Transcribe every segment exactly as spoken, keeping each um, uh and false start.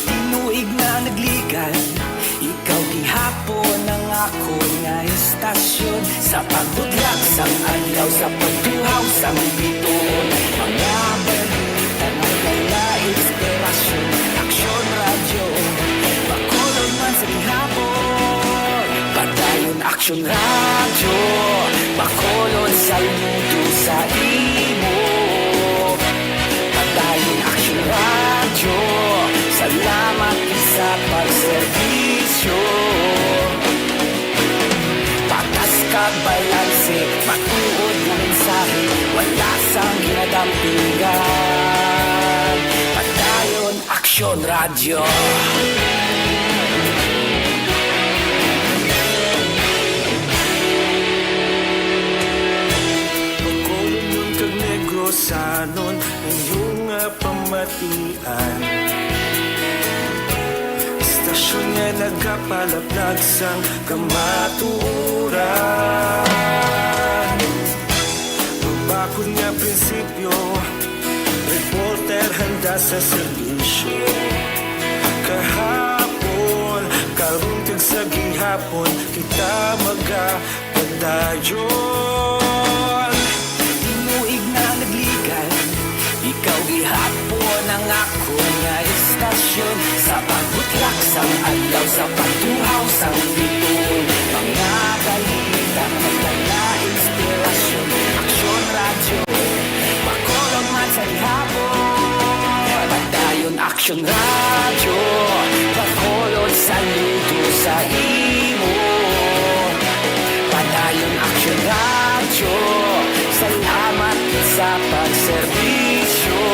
Tinuig na nagligan, ikaw gihapon ang akon nga istasyon. Sa pagbutyag sang adlaw, sa pagtuhaw sang bituon, mga balita nga may inspirasyon. Aksyon Radyo, Bacolod man sa gihapon. Padayon Aksyon Radyo, Bacolod, saludo sa imo. Padayon Aksyon Radyo, salamat sa pagserbisyo. Patas kag balanse, matuod nga mensahe, wala sang ginadampigan. Padayon Aksyon Radyo. Bacolodnon kag Negrosanon, inyo nga pamatian. Istasyon nga nagapalaplag sang kamatuoran. Magbakod nga prinsipyo, reporter handa sa serbisyo. Kahapon, karon kag sa gihapon, kita magapadayon. Tinuig na nagligan, ikaw gihapon ang akon nga istasyon. Sa pagbutyag sang adlaw, sa pagtuhaw sang bituon, mga balita nga may inspirasyon. Aksyon Radyo, Bacolod man sa gihapon. Padayon Aksyon Radyo, Bacolod, saludo sa imo. Padayon Aksyon Radyo, salamat sa pagserbisyo.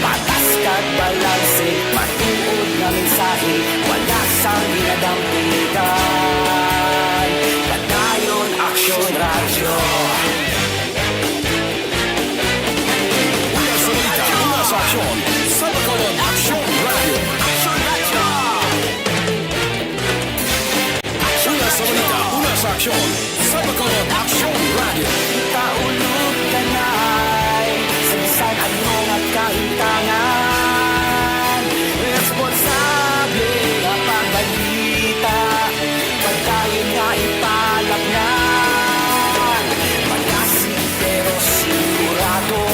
Patas kag balanse, matuod nga mensahe, wala sang ginadampigan. Padayon Aksyon Radyo. Una sa balita, una sa aksyon, sa Bacolod Aksyon Radyo. Aksyon Radyo! Una sa balita, una sa aksyon, sa Bacolod Aksyon Radyo. Kita ulog kanay, sa bisan ano nga kahimtangan. Responsable nga pagbalita, padayon nga ipalapnan. Malasig pero sigurado,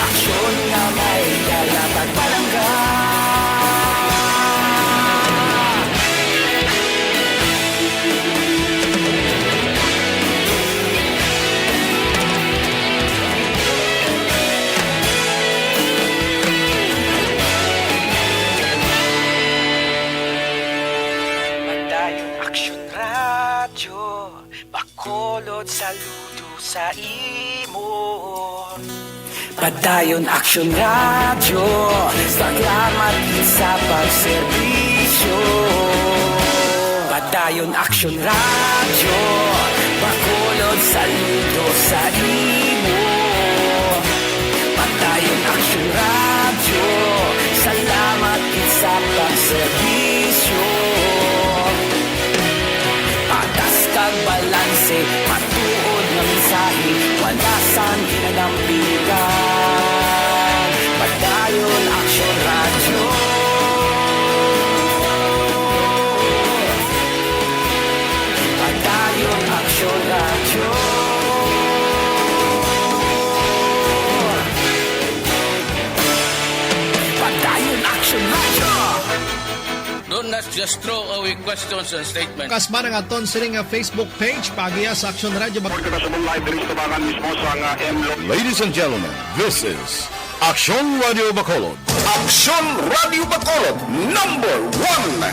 aksyon nga may dala kag palangga. Padayon Aksyon Radyo, Bacolod, saludo sa imo. Padayon Aksyon Radyo, salamat sa pagserbisyo. Padayon Aksyon Radyo, Bacolod, saludo sa imo. Padayon Aksyon Radyo, salamat sa pagserbisyo. Patas kag balanse, matuod nga mensahe, wala sang ginadampigan. Padayon Aksyon Radyo. Padayon Aksyon Radyo. Padayon Aksyon Radyo. Do not just throw away questions and statements. Kasman ang aton sini nga Facebook page, paagiha sa Aksyon Radyo Bacolod. Report kita sa live diri sa tubangan mismo sa nga M Lo- Ladies and gentlemen, this is Aksyon Radyo Bacolod. Aksyon Radyo Bacolod, number one.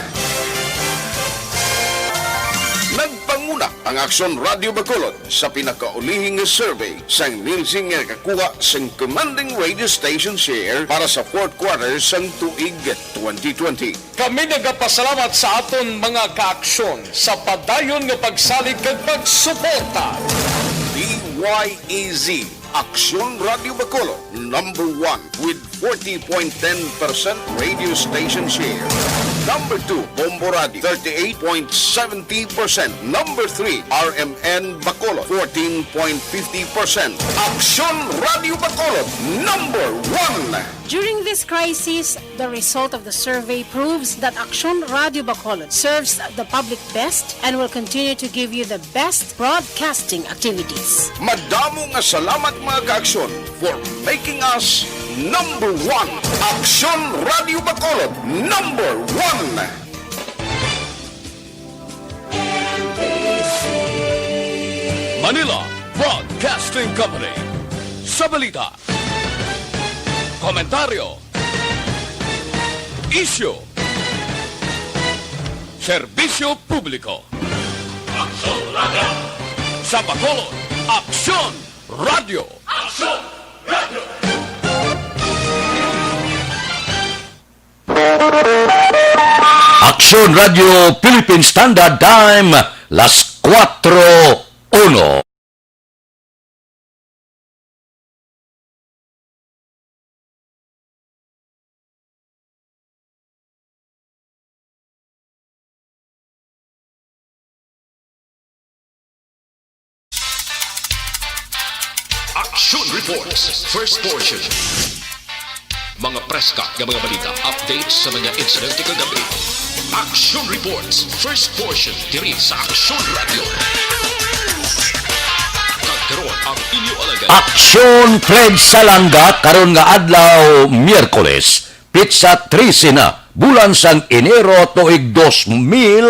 Nagpanguna ang Aksyon Radyo Bacolod sa pinakaulihing nga survey sang Nielsen nga nakakuha sang commanding radio station share para sa fourth quarter sang tuig twenty twenty. Kami nagapasalamat sa aton mga kaaksyon sa padayon nga pagsalig kag pagsuporta. D Y E Z, Aksyon Radyo Bacolod, Number one with forty point ten percent radio station share. Number two, Bombo Radio, thirty-eight point seventy percent. Number three, R M N Bacolod, fourteen point fifty percent. Aksyon Radio Bacolod, number one. During this crisis, the result of the survey proves that Aksyon Radio Bacolod serves the public best and will continue to give you the best broadcasting activities. Madamo nga salamat, mga ka-Aksyon, for making us number one. Aksyon Radio Bacolod, number one. Manila Broadcasting Company. Sa balita, komentaryo, isyu, serbisyo publiko. Aksyon Radio. Sa Bacolod, Aksyon Radio. Aksyon Radio. Aksyon Radio Philippine Standard Time, las kuwatro uno. Action Reports, first portion. Mga preska nga mga balita, updates sa mga insidente kagabi. Action Reports, first portion, diri sa Action Radio. Kag karon ang inyo alagad. Aksyon Fred Salanga karon nga adlaw, Miyerkules, pitsa trese na, bulan sang Enero, tuig dos mil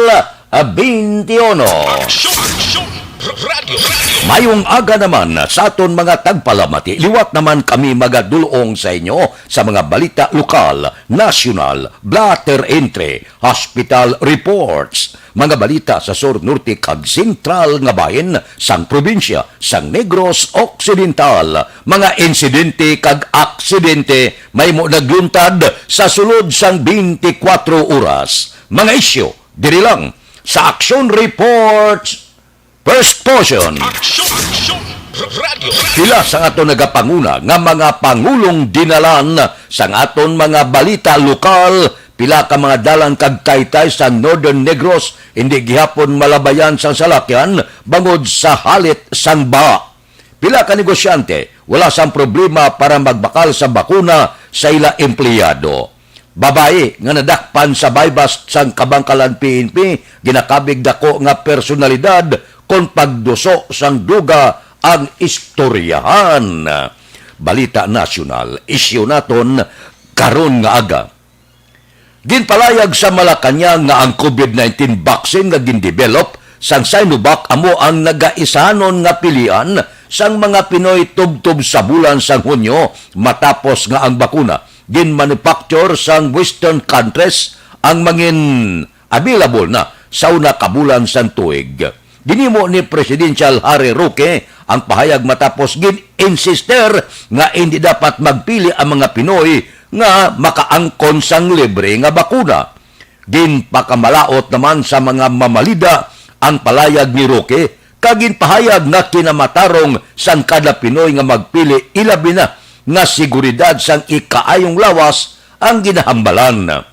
beintiuno. Aksyon, Aksyon, Radio, Radio. Mayong aga naman sa aton mga tagpalamati. Liwat naman kami magadulong sa inyo sa mga balita lokal, nasyonal, blotter entry, hospital reports, mga balita sa sur, norte, kag sentral nga bahin sang probinsya sang Negros Occidental, mga insidente kag aksidente mahimo nagluntad sa sulod sang twenty-four oras. Mga isyu diri lang sa Action Reports, first portion. Action, Action, Radio. Pila sa ato nagapanguna nga mga pangulong dinalan sang aton mga balita lokal, pila ka mga dalan kag taytay sa Northern Negros hindi gihapon malabayan sang salakyan bangod sa halit sang baha. Pila ka negosyante wala sang problema para magbakal sa bakuna sa ila empleyado. Babayi nga nadakpan sa buy-bust sang Kabankalan P N P, ginakabig dako nga personalidad kon pagduso sang duga ang istoryahan. Balita nasyonal, isyu naton karon nga aga. Ginpalayag sa Malacañang nga ang COVID nineteen vaccine nga gindevelop sang Sinovac amo ang nagaisanon nga pilian sang mga Pinoy tubtob sa bulan sang Hunyo, matapos nga ang bakuna ginmanufacture sang Western countries ang mangin available na sa una ka bulan sang tuig. Ginhimo ni Presidential Harry Roque ang pahayag matapos gin-insister nga indi dapat magpili ang mga Pinoy nga makaangkon sang libre nga bakuna. Ginpakamalaut naman sa mga mamalida ang palayag ni Roque, kag ginpahayag nga kinamatarong sang kada Pinoy nga magpili, ilabi na nga seguridad sang ikaayong lawas ang ginahambalan.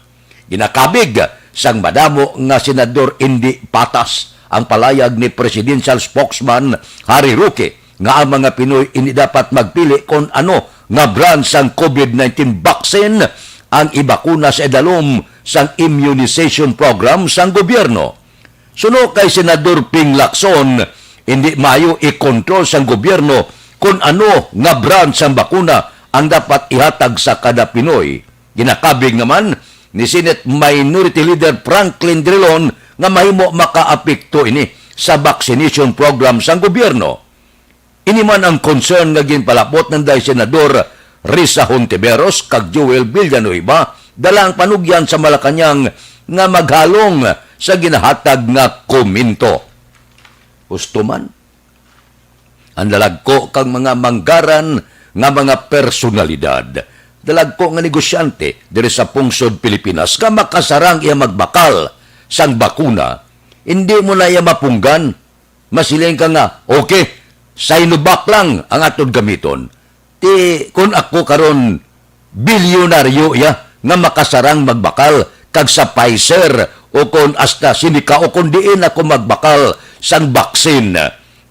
Ginakabig sang madamo nga senador indi patas ang palayag ni Presidential Spokesman Harry Roque nga ang mga Pinoy indi dapat magpili kon ano nga brand sang COVID nineteen vaccine ang ibakuna sa idalom sang immunization program sang gobyerno. Suno kay Senador Ping Lacson, hindi maayo i-control sang gobyerno kon ano nga brand sang bakuna ang dapat ihatag sa kada Pinoy. Ginakabig naman ni Senate Minority Leader Franklin Drilon nga mahimo makaapekto ini sa vaccination program sang gobyerno. Ini man ang concern nga ginpalapot nanday Senador Risa Hontiveros kag Joel Villanueva, dala ang panugyan sa Malacañang nga maghalong sa ginahatag nga komento. Husto man, ang dalagko kag mga manggaran nga mga personalidad, dalagko nga negosyante diri sa pungsod Pilipinas nga makasarang iya magbakal sang bakuna, hindi mo na iya mapunggan. Masiling ka nga, "Okay, Sinovac lang ang aton gamiton." Ti kon ako karon bilyonaryo ya nga makasarang magbakal kag sa Pfizer o kon hasta Sinica o kon diin ako magbakal sang baksin,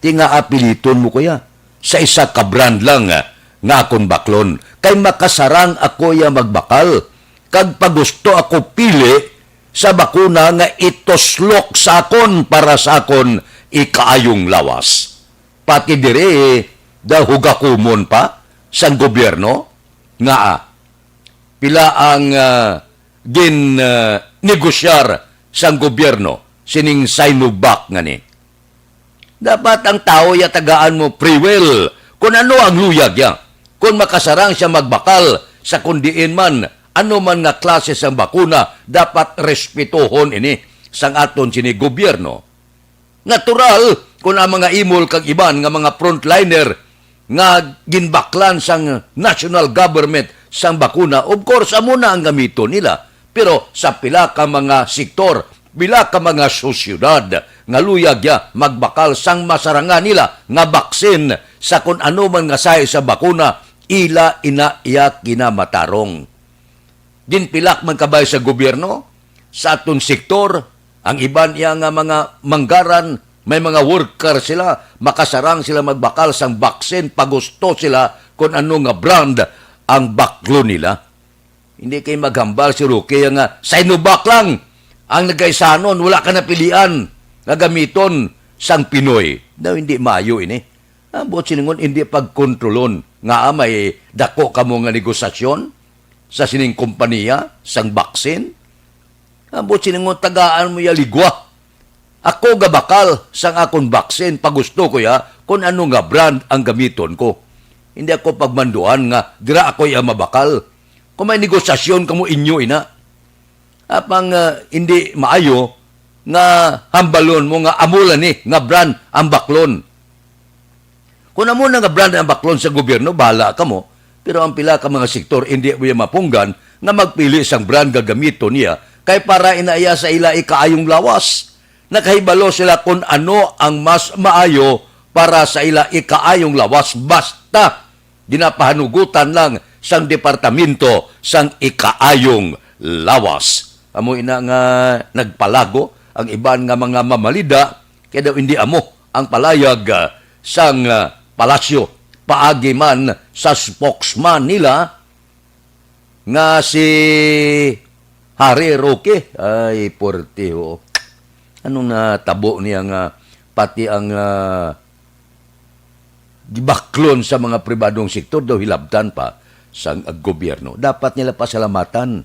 ti nga apiliton mo ko ya sa isa ka brand lang nga akon baklon, kay makasarang ako ya magbakal kag pagusto ako pili sa bakuna nga ituslok sa akon para sa akon ikaayong lawas. Pati diri, daw hugakumon pa sang gobyerno nga, ah, pila ang, ah, gin, ah, negosyar sang gobyerno sining Sinovac ngani. Dapat ang tawo ya tagaan mo free will kung ano ang luyag ya. Kung makasarang siya magbakal sa kung diin man, ano man nga klase sang bakuna, dapat respetuhon ini sang aton sini gobyerno. Natural, kung ang mga imol kag iban nga mga frontliner nga ginbaklan sang national government sang bakuna, of course, amo na ang gamiton nila. Pero sa pila ka mga sektor, pila ka mga sosyedad nga luyag ya magbakal sang masarangan nila nga baksin sa kun ano man nga sahi sa bakuna, ila ina iya kinamatarong. Ginpilak man kabay sa gobyerno, sa aton sektor, ang iban iya nga mga manggaran, may mga worker sila, makasarang sila magbakal sang baksin, pagusto sila kung ano nga brand ang baklo nila. Hindi kay maghambal si Roque nga Sinovac lang ang nagaisanon, wala ka napilian nga gamiton sang Pinoy. Daw hindi maayo ini. Ang buot silingon, hindi pagkontrolon nga may dako kamo nga negosasyon sa sining kompanya sang baksin. Ang buot silingon, tagaan mo ya ligwa. Ako gabakal sang akon baksin, pagusto ko ya kung ano nga brand ang gamiton ko. Hindi ako pagmanduan nga dira ako ya mabakal. Kung may negosasyon kamo, inyo ina. Apang, ah, hindi maayo nga hambalon mo nga amo lang ni nga brand ang baklon. Kung amo na nga brand ang baklon sa gobyerno, bahala kamo. Pero ang pila ka mga sektor, hindi mo ya mapunggan nga magpili sang brand nga gamiton niya, kay para ina iya sa ila ikaayong lawas. Nakahibalo sila kung ano ang mas maayo para sa ila ikaayong lawas, basta ginapahanugutan lang sang Departamento sang Ikaayong Lawas. Amo ina nga nagpalago ang iban nga mga mamalida, kay daw hindi amo ang palayag, ah, sang, ah, palasyo, paagi man sa spokesman nila nga si Harry Roque. Ay, porte, oo. Anong natabo niya nga pati ang, ah, gibaklon sa mga pribadong sektor daw hilabtan pa sang gobyerno? Dapat nila pasalamatan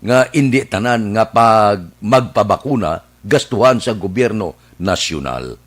nga indi tanan nga pag-, magpabakuna gastuhan sa gobyerno nasyonal.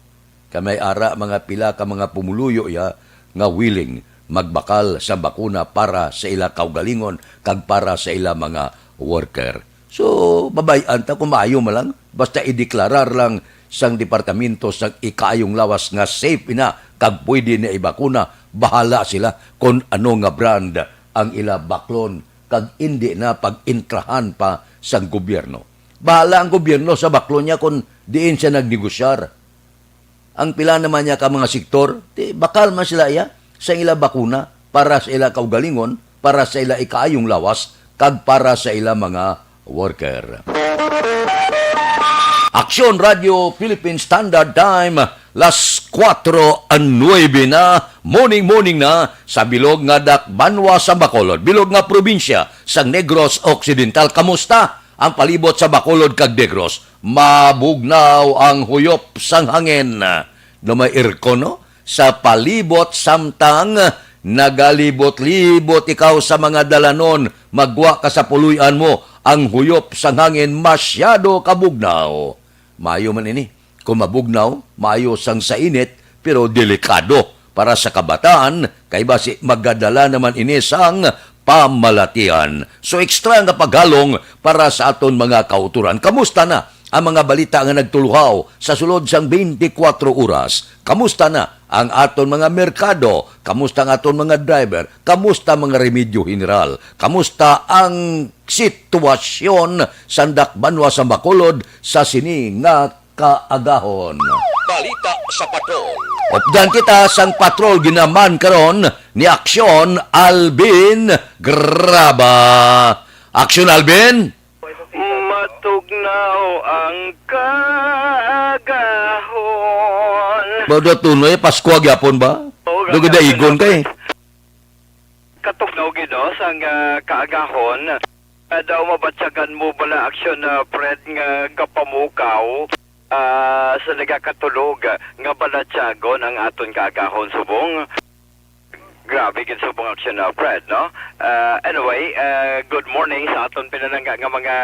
Kay may ara mga pila ka mga pumuluyo ya nga willing magbakal sa bakuna para sa ila kaugalingon kag para sa ila mga worker. So, babay-an ta kung maayo man lang, basta ideklarar lang sang Departamento sang Ikaayong Lawas nga safe ina kag pwede na ibakuna, bahala sila kung ano nga brand ang ila baklon kag indi na pag-intrahan pa sang gobyerno. Bahala ang gobyerno sa baklon niya kung diin siya nagnegosyar. Ang pila naman niya ka mga sektor, ti, bakal man sila iya sa ila bakuna para sa ila kaugalingon, para sa ila ikaayong lawas, kag para sa ila mga worker. Aksyon Radio Philippine Standard Time, las kuwatro nuwebe na, morning, morning na, sa bilog nga dakbanwa sa Bacolod, bilog nga probinsya sang Negros Occidental. Kamusta ang palibot sa Bacolod kag Negros? Mabugnaw ang huyop sang hangin. Daw may aircon, no? Sa palibot, samtang nagalibot-libot ikaw sa mga dalanon, magwa ka sa puloy-an mo, ang huyop sang hangin masyado kabugnaw. Maayo man ini. Kung mabugnaw, maayo sang sa init, pero delikado para sa kabataan, kay basi magadala naman ini sang pamalatian. So, extra nga paghalong para sa aton mga kautoran. Kamusta na ang mga balita nga nagtuluhaw sa sulod sang twenty-four oras? Kamusta na ang aton mga merkado? Kamusta ang aton mga driver? Kamusta mga remedyo general? Kamusta ang sitwasyon sa dakbanwa sa Bacolod sa sini nga kaagahon? Balita sa Patol. Updan kita sang patrol ginaman karon ni Aksyon Alvin Graba. Aksyon Alvin? Matugnaw ang kaagahon. Ba, da tunoy, Pasko gyapon ba? Oo, Dugay da igon kay. Katugnaw gid, no, sang, ah, kaagahon. Ah, daw mabatyagan mo bala, Aksyon, ah, Fred, nga gapamukaw, ah, sa nagakatulog nga balatyagon ang aton kaagahon subong. Grabe gid subong, Aksyon, ah, Fred, no? Ah, anyway, ah, good morning sa aton pinalangga nga mga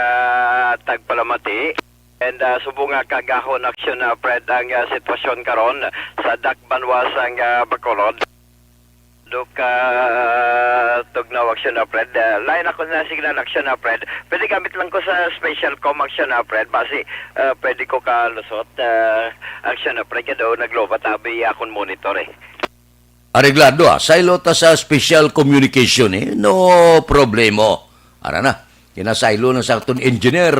tagpalamati. And, ah, subong nga kaagahon, Aksyon, ah, Fred, ang, ah, sitwasyon karon sa Dakbanwa sang, ah, Bacolod. Do ka tugnaw, Aksyon, ah, Fred. Ah, lain ako na signal, Aksyon, ah, Fred. Pwede gamit lang ko sa special com, Aksyon, ah, Fred. Basi, ah, pwede ko ka lusot, ah, Aksyon, ah, Fred. Kaya daw naglobat abi akon monitor, eh. Areglado, ah. Saylo ta sa special communication, eh. No problemo. Ara na. Kinasaylo na sa aton engineer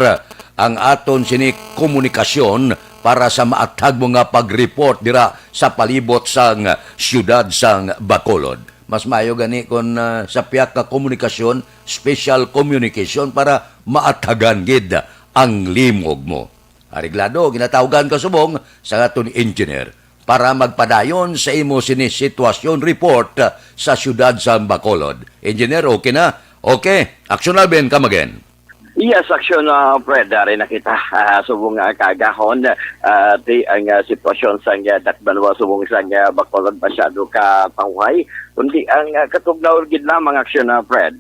ang aton sini komunikasyon para sa maathag mo nga pag-report dira sa palibot sang siyudad sang Bacolod. Mas maayo gani kon, ah, sa piyak ka komunikasyon, special communication para maathagan gid ang limog mo. Areglado, ginatawgan ka subong sa aton engineer para magpadayon sa imo sini sitwasyon report sa siyudad sa Bacolod. Engineer, okay na? Okay. Action Alvin, come again. Yes, Action, ah, Fred, dari na kita. Ah, subong nga kaagahon, ah, di ang, ah, sitwasyon sa, ah, Dakbanwa subong sa, ah, Bacolod masyado ka pahuhay, kundi ang, ah, katugnaw gid lamang, Action, ah, Fred,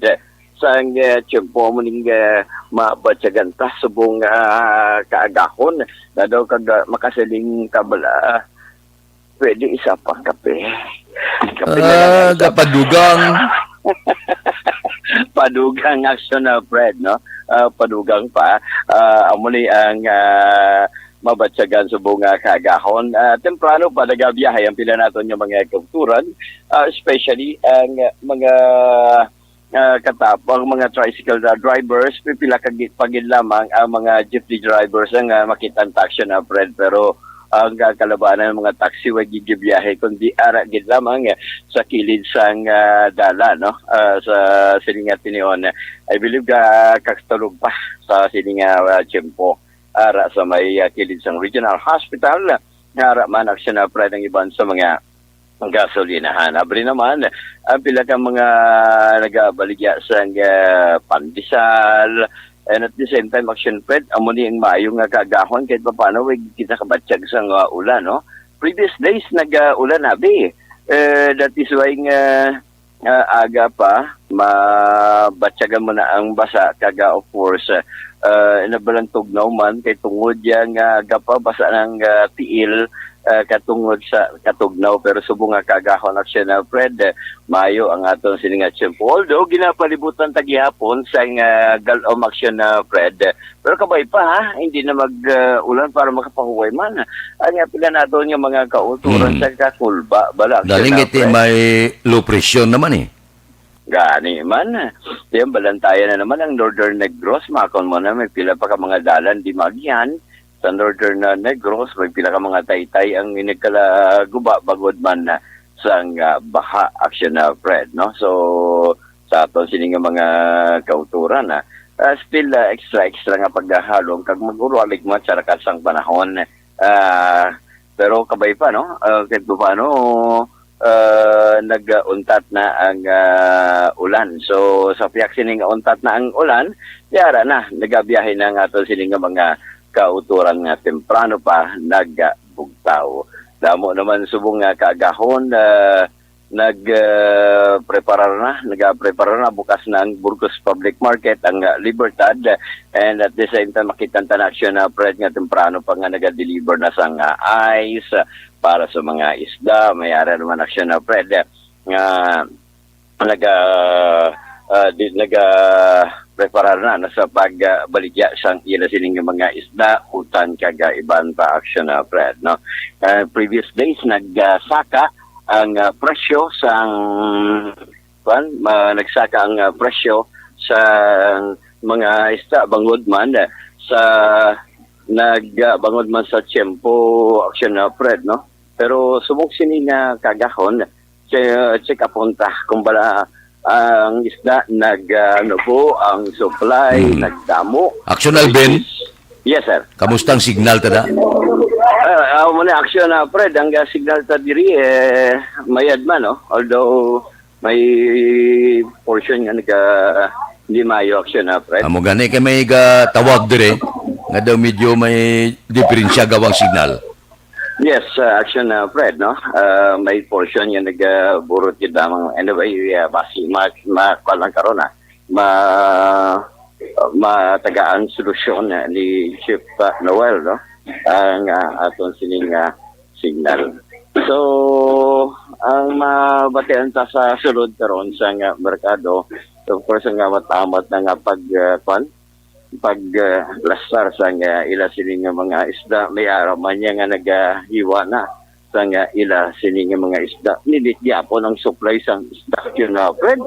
sang, ah, tiyempo mo ning, ah, mabatyagan ta subong, ah, kaagahon. Na daw kag, ah, makasiling ka bala, pwede isa pa kape. Kape na lang Ah, ang isa pa. Gapadugang. Padugang, Action, ah, Fred, no? Ah, padugang pa. Ah, amo ni ang, ah, mabatyagan subong nga kaagahon. Ah, temprano pa nagabiyahe ang pila naton nga mga kautoran, ah, especially ang mga ah, katapang mga tricycle na drivers, pipila ka gi-, pa gid lamang ang mga jeepney drivers ang, ah, makita ang taxi na, Fred, pero ang, ah, kalabanan ng mga taxi, way gigibiyahe, kundi ara gid lamang, eh, sa kilid sang, ah, dalan, no? Ah, sa sining nga tinion. I believe, ah, kakatulog pa sa sining nga, ah, tiyempo. Ara sa may, ah, kilid sang Regional Hospital, nga ara man, Action, ah, Fred, ang iban sa mga gasolinahan. Abri naman, ang pila ka mga nagabaligya sang, ah, pandesal, and at the same time, Action Fred, amo ni ang maayo nga kaagahon kahit papaano, way kita kabatyag sang, ah, ulan, no? Previous days, nag, ah, ulan, abi. Eh, that is why nga, ah, aga pa, mabatyagan mo na ang basa, kag, ah, of course, ah, nabalang tugnaw man, kay tungod ya nga aga pa, basa ng, ah, tiil, ah, katungod sa katugnaw, pero subong nga kaagahon, Action, ah, Fred, eh, maayo ang aton sini nga tiyempo. Although, ginapalibutan ta gihapon sang, ah, gal-om, Action, ah, Fred, eh, pero kabay pa, ha, hindi na mag, ah, ulan para makapahuway man. Ang pila naton nga mga kauturan Mm. sa kakulba, bala, Action, Daling ah, iti Fred. May low pressure naman, eh. Gani man. Yan, balantayan na naman ang Northern Negros. Makon mo na, may pila pa ka mga dalan di maagihan sa Northern, uh, Negros. May pila ka mga taytay ang inigkalaguba bangod man, uh, sang, uh, baha, Action, uh, Fred, no? So, sa aton sini nga mga kauturan, ah, ah, still, uh, extra, extra nga paghahalom kag mag-ulo aligmat sa rakat sang panahon. Ah, pero kabay pa, no? Ah, kahit pa paano, ah, nag-untat na ang, ah, ulan. So, sa piyak sining untat na ang ulan, yara na, nagabiyahe na nga ato sini nga mga kauturan nga temprano pa nagbugtaw. Damo naman subong nga kaagahon, ah, nag, ah, preparar na, nagapreparar na, bukas na ang Burgos Public Market, ang, ah, Libertad, and at the same time, makita ta na Action, ah, Fred, nga temprano pa nga naga-deliver na sang, ah, ice, ah, para sa mga isda. May ara naman Action, ah, Fred, nga naga, ah, di, naga preparar na, no, sa pagbaligya sang ila sining mga isda, utan, kag, ah, iban pa Action, ah, Fred, no? Ah, previous days, nagsaka ang, ah, presyo sang, kuwan, ma-, nagsaka ang, ah, presyo sa mga isda bangod man, ah, sa nag, ah, bangod man sa tiyempo, Action, ah, Fred, no? Pero subong sini nga kagahon, che-, check up unta kung bala ang isda nag, ah, nubo, ang supply Mm. nagdamo. Action Alvin? Yes, sir. Kamusta ang signal ta da? Ah, ah, mo na action na, Fred. Ang, ah, signal ta diri, eh, mayad man, no? Although may portion nga naga, hindi maayo action na, Fred. Amo gani kay may gatawag dire nga daw medyo may diferensya gawang signal. Yes, uh, action na, Fred, no? Uh, may portion nga nagaburot gid lamang. Anyway, uh, basi ma, ma, kuwan lang karon, ah. Ma, matagaan solusyon, ah, ni Chief, uh, Noel, no? Ang, uh, aton sining, uh, signal. So, ang mabatian ta sa sulod karon sa nga merkado, of course, ang amat-amat na nga pag, uh, kuwan, pag, uh, lastar sa nga ila sini nga mga isda, may ara man niya nga nagahiwa na sa nga ila sini nga mga isda. Ninit gyapon ang supply sang isda, yun na, Fred.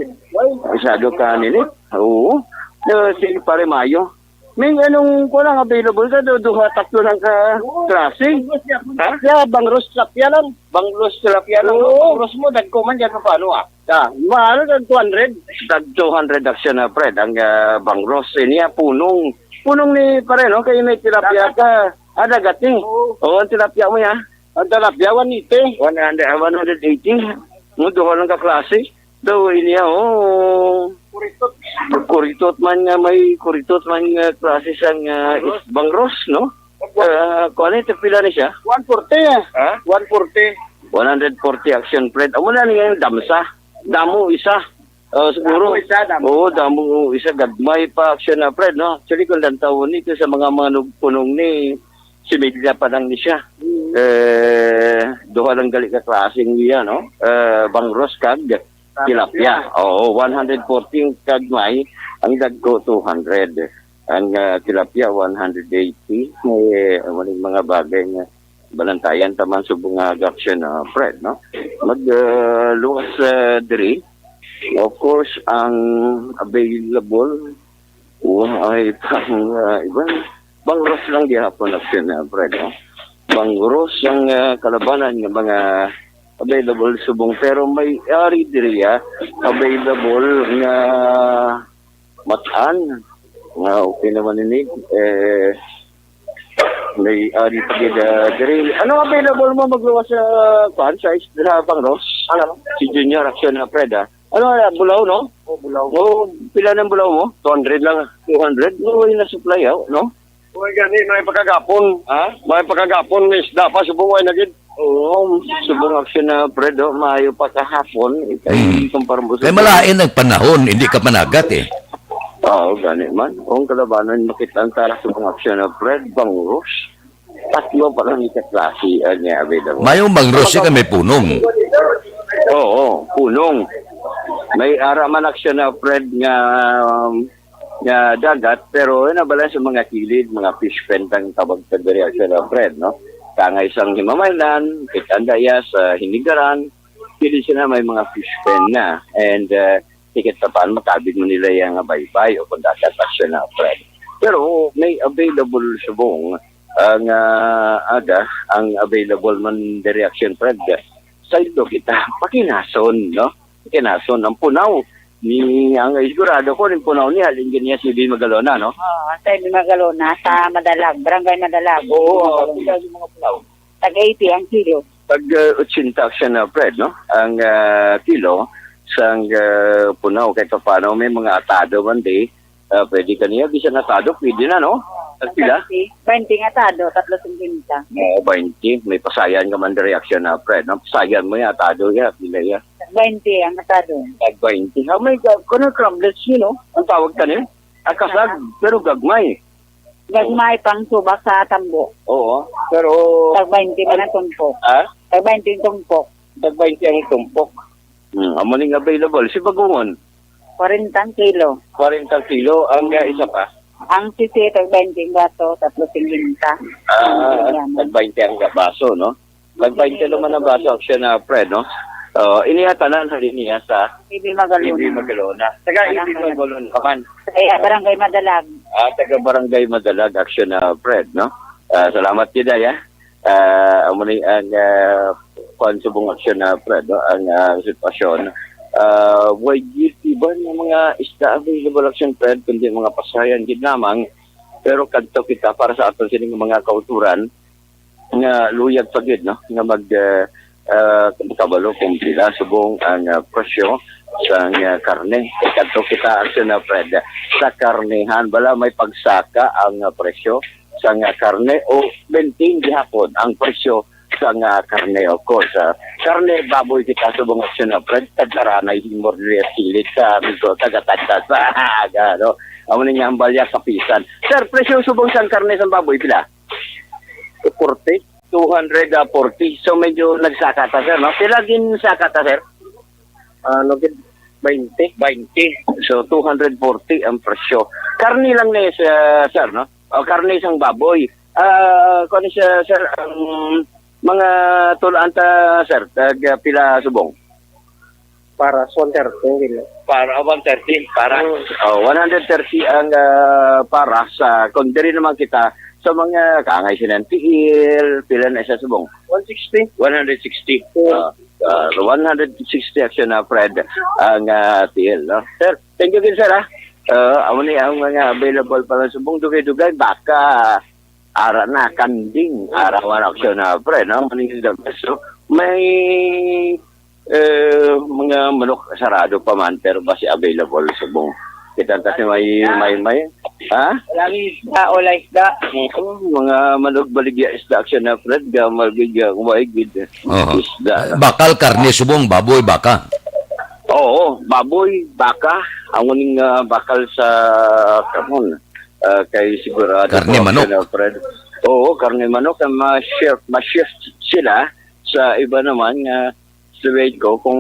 Masyado ka ninit. Oo. Uh, sige, pare Mayo. May anong ko lang available ka do, duha, tatlo lang ka klase. Ha? Yeah, bangros tilapia lang. Bangros tilapia lang. Oo. Bangros mo, dagko man dyan, paano, ah? Ah, mahal ang two hundred. Tag two hundred action na, Fred, ang, ah, bangros. Ini, ah, punong. Punong ni pare, no? Kay may tilapia Dagat. Ka. Ah, dagat ni. Oo. Oo, ang tilapia mo, ya. Ang tilapia, one eighty. One hundred, ah, one hundred eighty. Mo, duha lang ka klase. Daw, ini, ah, oh. Kuritot. Kuritot man nga, may kuritot man nga klase sang, ah, bangros, no? Ah, kuwan, ito pila ni siya? One forty, eh. Ha? One forty. One hundred forty action, Fred. Amo na niya yung damsa. Damo isa. Oh, siguro. Damo isa, damo Oo, isa. Damo isa. Gagmay pa action na, Fred, no? Actually, kung lantawon ni, ito sa mga manug-, punong ni, similya pa lang ni siya. Mm. Eh, duha lang gali ka klaseng niya, no? Eh, bangros kag tilapia. Tilapia. Oo, one hundred forty ang kagmay, ang dagko two hundred. Ang, ah, tilapia, one hundred eighty. May, ah, maning mga bagay nga balantayan ta man subong nga action, ah, Fred, no? Mag, ah, luwas, ah, diri. Of course, ang available, wa ay pang, ah, iban. Bangros lang gihapon action, ah, Fred, no? Bangros ang, ah, kalabanan nga mga available subong. Pero may ari diri, ah, available nga matan. Nga okay naman ini. Eh, may ari pa gid, ah, diri. Ano available mo magluwas sa, kuan, sa is-, sa Bangros? Ano? Si Junior action na, Fred, ah. Ano, ah, bulaw, no? Oh, bulaw. Oh, pila ng bulaw mo? Two hundred lang. Two hundred? No, way na supply, ah, no? Uy, gani, may pagkagapon. Ha? May pagkagapon, may isda pa, subong way na gid. Oo, subong action na, Fred, oh, maayo pa kahapon. Ikay, Mm. kumpara mo sa Kay malain ang panahon, hindi ka panagat, eh. Oo, gani man. Kung kalabanan, makita ang tara subong action na, Fred, bangros. Tatlo pa lang ikaklase, ah, niya available. Mayong bangros, Sa ka may punong. Oo, punong. May ara man action na, Fred, nga, um, nga dagat, pero nabala sa mga kilid, mga fish pen ang tawag sa diri, action na, Fred, no? Kangay sang himamaynan, kita anda iya sa hinigaran, kilid sila may mga fish pen na. And, uh, higit pa paan, makabig mo nila yung baybay o kung dagat action na, Fred. Pero may available subong ang, ah, aga, ang available man diri action, Fred. Sa ito kita, pakinason, no? Pakinason, ang punaw. Ni, ang sigurado ko, yung punaw ni, halin niya si B Magalona, no? Oo, sa B Magalona, sa Madalag, Barangay Madalag. Oo, Magalona. Pila yung mga punaw? Tag eighty ang kilo. Tag, uh, eighty action na, Fred, no? Ang, ah, kilo sang, ah, punaw, kahit pa paano, may mga atado man di, ah, pwede kaniya, bisan atado, pwede na, no? Tag pila? Twenty, twenty nga atado, tatlo singkwenta. Oo, twenty. May pasayan ka man di reaction na, Fred, no? Pasayan mo ya, atado ya, pila ya? Tag twenty ang atado. Tag twenty. How may, uh, kuno crabs, you know? Ang tawag ka niya? Ang kasag, pero gagmay. Gagmay pang subak sa tambo. Oo, pero Tag twenty man ang tumpok. Ha? Tag twenty ang tumpok. Tag twenty ang tumpok. Hmm, amo ning available. Si bagungon, Kwarenta ang kilo. Kwarenta kilo. Ang, ah, isa pa? Ang sisi, tag twenty ang baso, tatlo singkwenta. Ah, Ang tag twenty ang baso, no? Tag twenty naman ang baso, action na, Fred, no? Oh, iniya tanan, halin niya sa Bibi Magalona. Bibi Magalona. Taga Barangay Bibi Magalona ka man. Sa iya, Barangay Madalag. Ah, taga Barangay Madalag, action na, Fred, no? Ah, salamat gid, ay, ah. Ah, amo ni ang, ah, Kuan, subong, Aksyon, ah, Fred, no, ang, ah, sitwasyon. Ah, way gid iban nga mga isda available, Aksyon, Fred, kundi mga pasayan gid lamang. Pero kadto kita para sa aton sining mga kauturan nga luyag pa gid, no, nga mag, ah, ah, kabalo kung pila subong ang, ah, presyo sang, ah, karne. Kadto kita, Aksyon, ah, Fred, sa karnehan, bala may pagsaka ang, ah, presyo sang, ah, karne o maintain gihapon ang presyo sang, ah, karne, of course. Ah, karne baboy kita subong, Aksyon, ah, Fred, tagkaranay himor diri sa kilid sa amigo taga Tantas. Ano? Amo ni nga ang balya sa pisan. Sir, presyo subong sang karne sang baboy, pila? Two forty. Two hundred forty. So, medyo nagsaka ta, sir, no? Pila gin saka ta, sir? Ano gid? Bainte. Bainte. So, two hundred forty ang presyo. Karne lang ni, sir, sir, no? O, karne sang baboy. Ah, kuwan siya, sir, ang mga tulaan ta, sir, tag, ah, pila subong? Para sa one thirty, hindi na. Para one thirty, para. Mm. Oh, one hundred thirty ang, ah, para sa, kung diri naman kita sa mga kaangay sinan tiil, pila na siya subong? One sixty. One hundred sixty. Mm. Ah, ah, one hundred sixty, Aksyon, ah, Fred, ang, ah, tiil, no? Sir, thank you gid, sir, ah. Ah, amo ni ang mga available pa lang subong, dugay-dugay, baka ara na, kanding, ara man, Aksyon, ah, Fred, no? Maning the best. So, may eh, mga manok sarado pa man, pero basi available subong. Kita ta si may, may, may, ha? Wala may isda, wala isda. Oo, mga manok baligya isda, Aksyon, ah, Fred, ga maligya, kumain gid. Oho. Isda. Bakal, karne, subong, baboy, baka. Oo, baboy, baka. Ang uning, ah, bakal sa kamon. Ah, kay sigurado Karne ko, manok. Aksyon, ah, Fred. Oo, karne manok, ang ma-shift, ma-shift sila sa iba naman nga Suwed ko, kung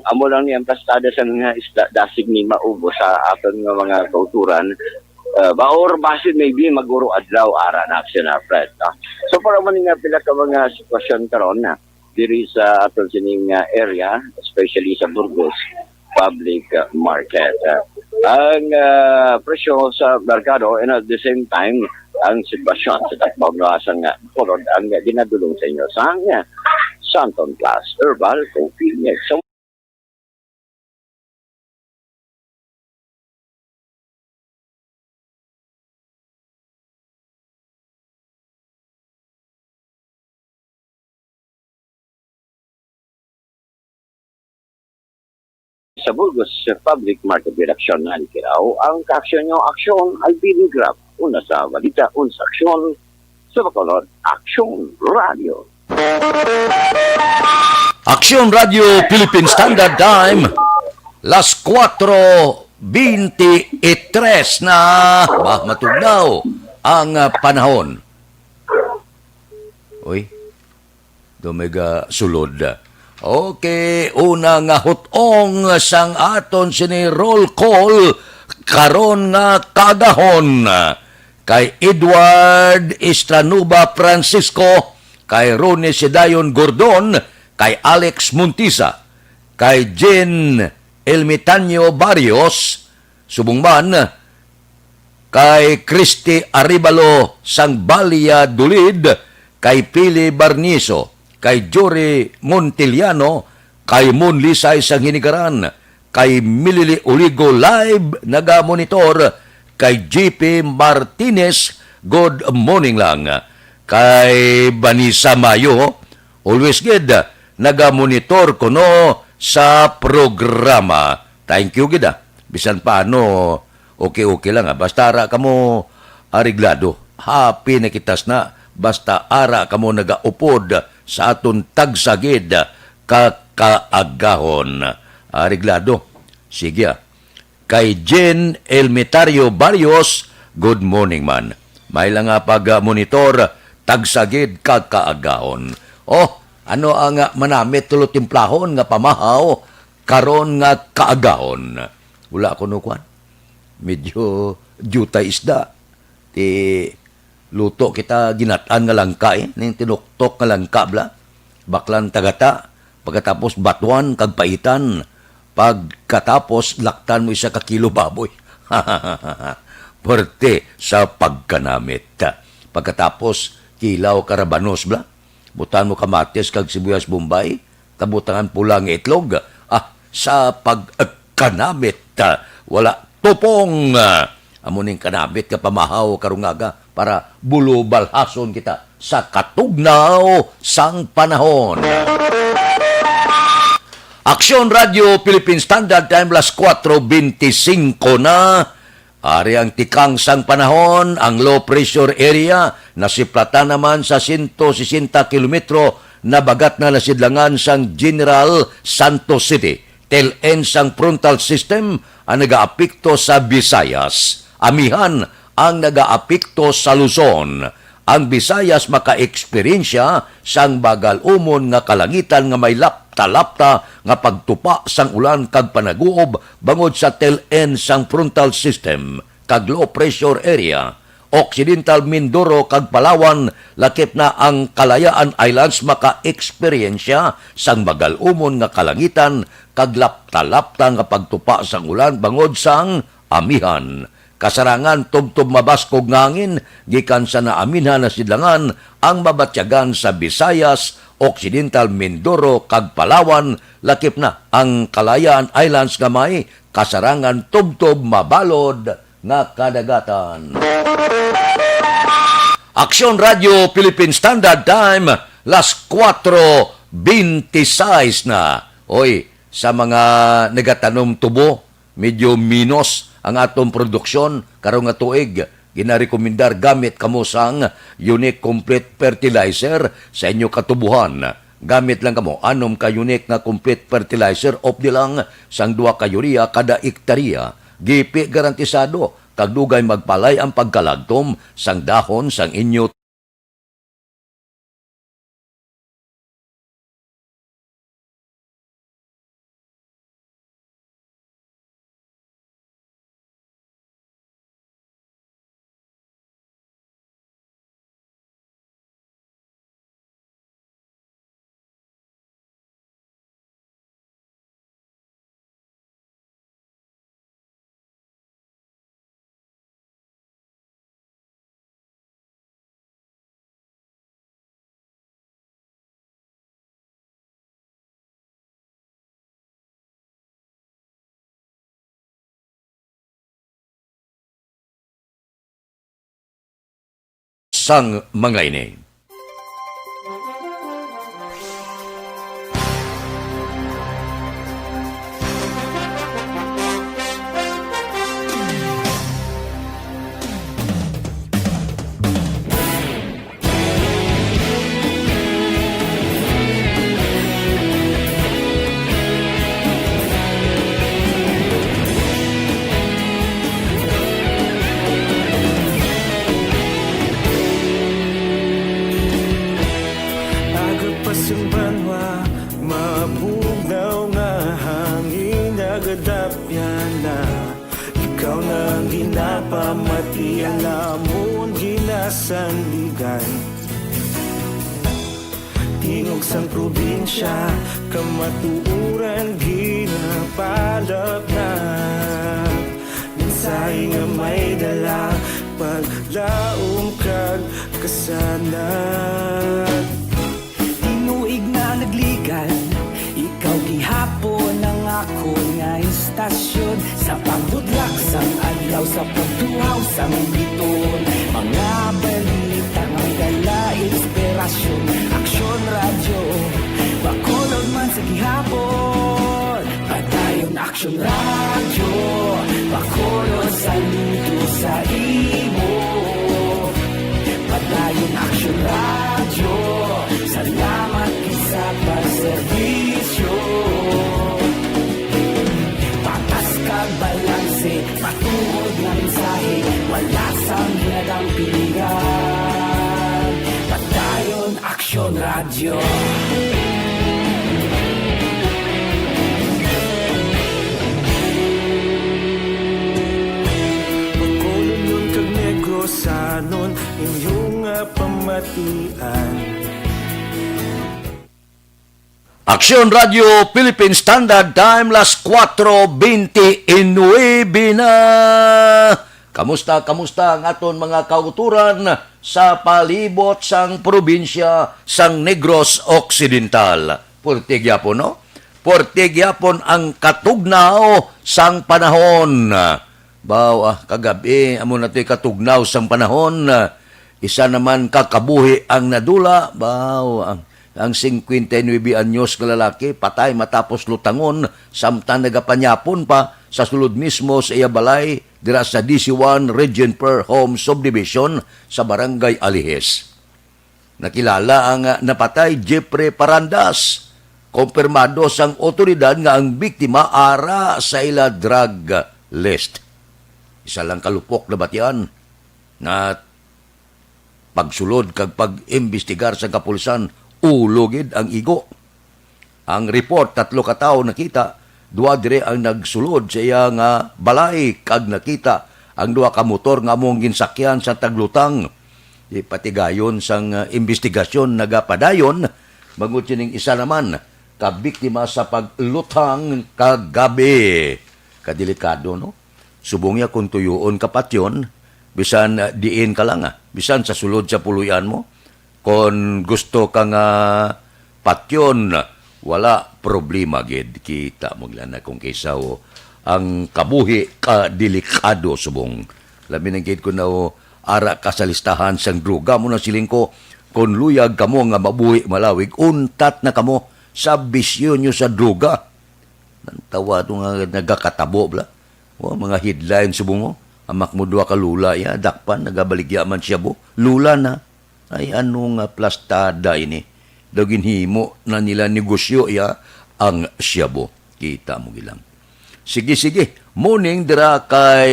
amo lang ni ang plastada sa mga isda, dasig ni maubos sa aton nga mga kauturan, ah, ba, or basi maybe mag-uro adlaw ara na, Aksyon, ah, Fred, no? So, para man nga pila ka mga sitwasyon karon na diri sa aton sining, ah, area, especially sa Burgos Public, ah, Market. Ah, ang, ah, presyo sa merkado, and at the same time, ang sitwasyon sa takbaw nga sang, ah, Bacolod ang ginadulong sa inyo sang, ah, Santon Plus Herbal Coffee Mix. Sa sa Burgos Public Market Direction, nanikiraw ang kaaksyon nyo, Aksyon, Alvin Grab. Una sa balita, unsa aksyon sa Bacolod, Aksyon Radio. Aksyon Radio Philippine Standard Time, las cuatro veintitrés na. Bah, matugnaw ang, ah, panahon. Uy, do may ga sulod. Okay, una nga hutong sang aton sini roll call karon nga kaagahon, kay Edward Estranuba Francisco, kay Ronnie Sedayon Gordon, kay Alex Montisa, kay Jen Elmitanio Barrios, subong man kay Christy Arevalo sang Valladolid, kay Pili Barniso, kay Jory Montiliano, kay Mon Lisay sang Hinigaran, kay Milili Oligo live nagamonitor, kay J P Martinez, good morning lang, kay Vanessa Mayo, always gid nagamonitor kuno sa programa. Thank you gid, ah. Bisan paano, okay-okay lang, ah. Basta ara kamo areglado. Happy na kita sna. Basta ara kamo nagaupod sa aton tagsa gid ka kaagahon. Areglado. Sige, ah. Kay Jen Elmitario Barrios, good morning man. May lang nga pag-monitor, tagsa gid ka kaagahon. Oh, ano ang, ah, manamit tulo timplahon nga pamahaw karon nga kaagahon? Wala ko no kwan. Medyo jutay isda. Ti luto kita ginat-an nga langka, eh, ning tinuktok nga langka, bla. Baklan tagata, pagkatapos batuan kag paitan, pagkatapos laktan mo isa ka kilo baboy. Perte sa pagkanamit. Pagkatapos kilaw karabanos, bla. Butangan mo kamatis kag sibuyas Bombay, kabutangan pula nga itlog. Ah, sa pagkanamit, ah, wala tupong. Ah, amo ning kanamit nga pamahaw karong aga para bulubalhason kita sa katugnaw sang panahon. Aksyon Radio Philippine Standard Time, las kuwatro beintisinko na. Ari ang tikang sang panahon, ang low pressure area nasiplatan naman sa sento sesenta kilometro na bagat na nasidlangan sang General Santos City. Tail end sang frontal system ang nagaapekto sa Visayas. Amihan ang nagaapekto sa Luzon. Ang Visayas makaeksperyensya sang bagal-umon nga kalangitan nga may lapta-lapta nga pagtupa sang ulan kag panaguob bangod sa tail end sang frontal system kag low pressure area. Occidental Mindoro kag Palawan, lakip na ang Kalayaan Islands, makaeksperyensya sang bagal-umon nga kalangitan kag lapta-lapta nga pagtupa sang ulan bangod sang amihan. Kasarangan tubtob mabaskog nga hangin gikan sa naamihan na sidlangan ang mabatyagan sa Visayas, Occidental Mindoro, kag Palawan, lakip na ang Kalayaan Islands nga may kasarangan tubtob mabalod nga kadagatan. Aksyon Radio Philippine Standard Time, las kuwatro beintiseis na. Oy, sa mga nagatanom tubo, medyo minus ang aton produksyon karong nga tuig. Ginarekomendar gamit kamo sang Unique Complete Fertilizer sa inyo katubuhan. Gamit lang kamo anom ka Unique nga Complete Fertilizer, updi lang sang duha ka urea kada ektarya. Gipi garantisado kag dugay magpalay ang pagkalagtom sang dahon sang inyo sang mga ini. Aga pa sang banwa, mabugnaw nga hangin nagadapyan na. Ikaw na ang ginapamati, ang amon ginasandigan. Tingog sang probinsya, kamatuoran ginapalapnap. Mensahe nga may dala, paglaom kag kasanag. Tinuig na nagligan, ikaw gihapon ang akon nga istasyon. Sa pagbudlak sang adlaw, sa pagtuhaw sang biton, mga balita may dala inspirasyon. Aksyon Radyo, Bacolod man sa gihapon. Padayon Aksyon Radyo, Bacolod, saludo sa imo. Padayon Aksyon Radyo, salamat gid sa pagserbisyo. Patas kag balanse, matuod nga mensahe, wala sang ginadampigan. Padayon Aksyon Radyo. Bacolodnon kag Negrosanon, inyo nga pamatian. Aksyon Radio Philippine Standard Time, las kuwatro beintinuebe na. Kamusta, kamusta ang aton mga kautoran sa palibot sang probinsya sang Negros Occidental? Puerte gyapon, no? Puerte gyapon ang katugnaw sang panahon. Baw, ah, kagabi, amo na to'y katugnaw sang panahon. Isa naman ka kabuhi ang nadula. Baw, ang, ang singkwenta y nuebe anyos nga lalaki, patay matapos lutangon, samtang nagapanyapon pa sa sulod mismo sa iya balay, dira sa D C one Region four Home Subdivision sa Barangay Alijes. Nakilala ang, ah, napatay, Jeffrey Parandas. Kompirmado sang otoridad nga ang biktima ara sa ila drug list. Isa lang kalupok na batian nga pagsulod kag pag-imbestigar sa kapulisan, ulo gid ang igo. Ang report, tatlo ka tawo nakita, duha diri ang nagsulod sa iya nga balay kag nakita ang duha ka motor nga among ginsakyan sa taglutang. Di patigayon sang, ah, imbestigasyon nagapadayon, bangod sining isa naman ka biktima sa paglutang kagabi. Kadelikado, no? Subong ya kung tuyoon ka patyon, bisan, ah, diin ka lang, ah, bisan sa sulod sa puloy-an mo, kon gusto ka nga patyon, wala problema gid. Kita mo lang na kung kaysa, oh, ang kabuhi ka delikado subong. Labi na gid ko na, oh, ara ka sa listahan sang droga mo na siling ko, kon luyag kamo nga mabuhi malawig, untat na kamo sa bisyo nyo sa droga. Nantawa to nga nagakatabo, bla. O, mga headline subong mo. Amak mo duha ka lula, ya, dakpan, nagabaligya man siya, bo. Lula na. Ay, ano nga plastada ini? Daw ginhimo na nila negosyo, ya, ang shabu. Kita mo gilang. Sige, sige. Morning dira kay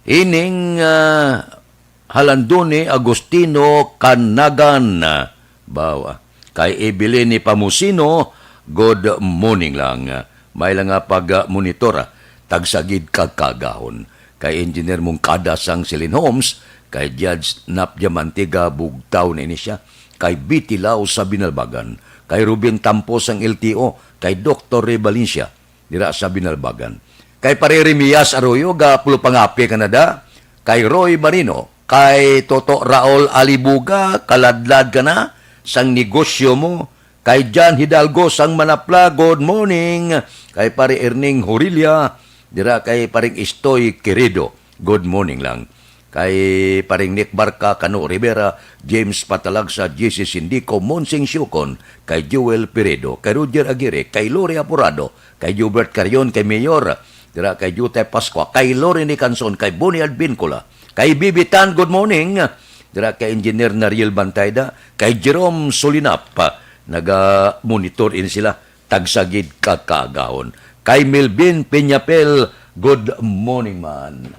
ining, ah, Halandoni Agustino Kanagan. Bawa. Kay Evelyn ni Pamusino, good morning lang. May lang nga pag-monitor, ah, tagsagid kag kagahon. Kay Engineer Mungkada sang Silin Homes, kay Judge Nap Diamante, ga Bugtaw na ini siya, kay Bitilaw sa Binalbagan, kay Ruben Tampo sang L T O, kay Doktor Ray Valencia, dira sa Binalbagan. Kay Pare Remias Arroyo, ga Pulupangape, Canada, kay Roy Marino, kay Toto Raul Alibuga, kaladlad ka na sang negosyo mo, kay John Hidalgo sang Manapla, good morning, kay Pare Erning Horilla, dira kay Paring Istoy Querido, good morning lang. Kay Paring Nick Barca, Cano Rivera, James Patalagsa, J C Sindico, Monsing Siukon, kay Joel Piredo, kay Roger Aguirre, kay Lori Apurado, kay Gilbert Carion, kay Mayor, dira kay Jutay Pascua, kay Lori Nicanson, kay Bonnie Advincula, kay Bibi Tan, good morning, dira kay Engineer Nariel Bantayda, kay Jerome Solinap, naga-monitor ini sila. Tagsagid ka kaagahon. Kay Melvin Peñapel, good morning man.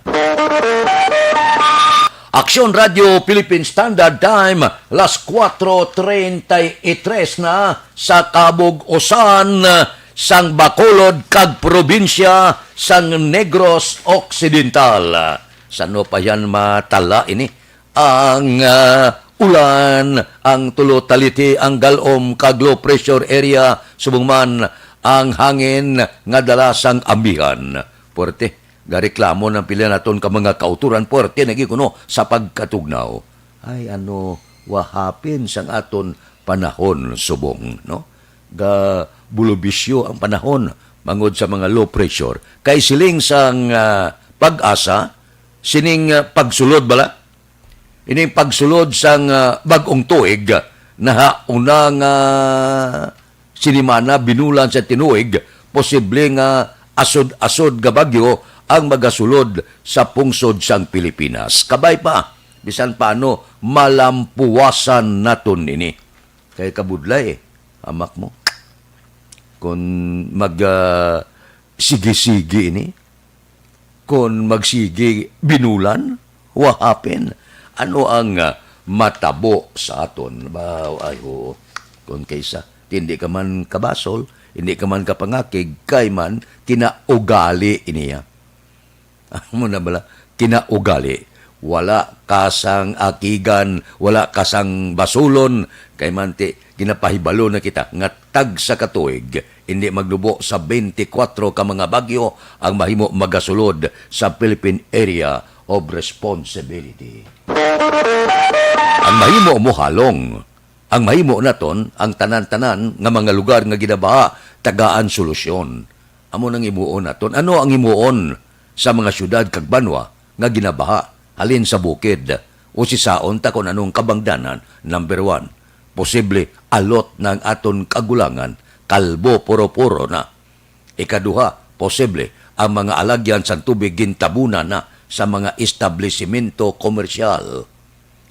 Aksyon Radio Philippine Standard Time, las kuwatro treinta y tres na sa kabug-usan sang Bacolod kag probinsya sang Negros Occidental. Sano pa yan matala ini? Ang, ah, ulan, ang tulo taliti, ang galom kag low pressure area, subong man ang hangin nga dala sang amihan. Puwerte, gareklamo ng pila naton ka mga kauturan, puwerte na gid kuno sa pagkatugnaw. Ay, ano, wahapin sang aton panahon subong, no? Ga bulubisyo ang panahon mangod sa mga low pressure. Kay siling sang, ah, pag-asa, sining, ah, pagsulod bala, ining pagsulod sang, ah, bag-ong tuig, nahauna nga sinimana, binulan sa tinuig, posible nga asod-asod nga bagyo ang magasulod sa pungsod sang Pilipinas. Kabay pa, bisan paano, malampuwasan naton ini. Kay kabudlay, eh, amak mo. Kung mag, ah, sige-sige ini, kon magsigi binulan, what happen? Ano ang, ah, matabo sa aton? Ba, ay, oo. Kon kaysa, hindi ka man kabasol, hindi ka man kapangakig, kay man kinaugali niya. Amo na bala, kinaugali. Wala ka sang akigan, wala ka sang basulon, kay man ti, Ginapahibalo na kita nga tagsa ka tuig, hindi magnubo sa twenty-four ka mga bagyo ang mahimo magasulod sa Philippine Area of Responsibility. Ang mahimo mo halong, ang mahimo naton, ang tanan-tanan nga mga lugar nga ginabaha, tagaan solusyon. Amo nang himuon naton. Ano ang himuon sa mga syudad kag banwa nga ginabaha, halin sa bukid? Usisaon ta kon anong kabangdanan. Number one, posible alot na ang aton kagulangan, kalbo puro-puro na. Ikaduha, posible ang mga alagyan sang tubig gintabunan na sa mga establisimento komersyal.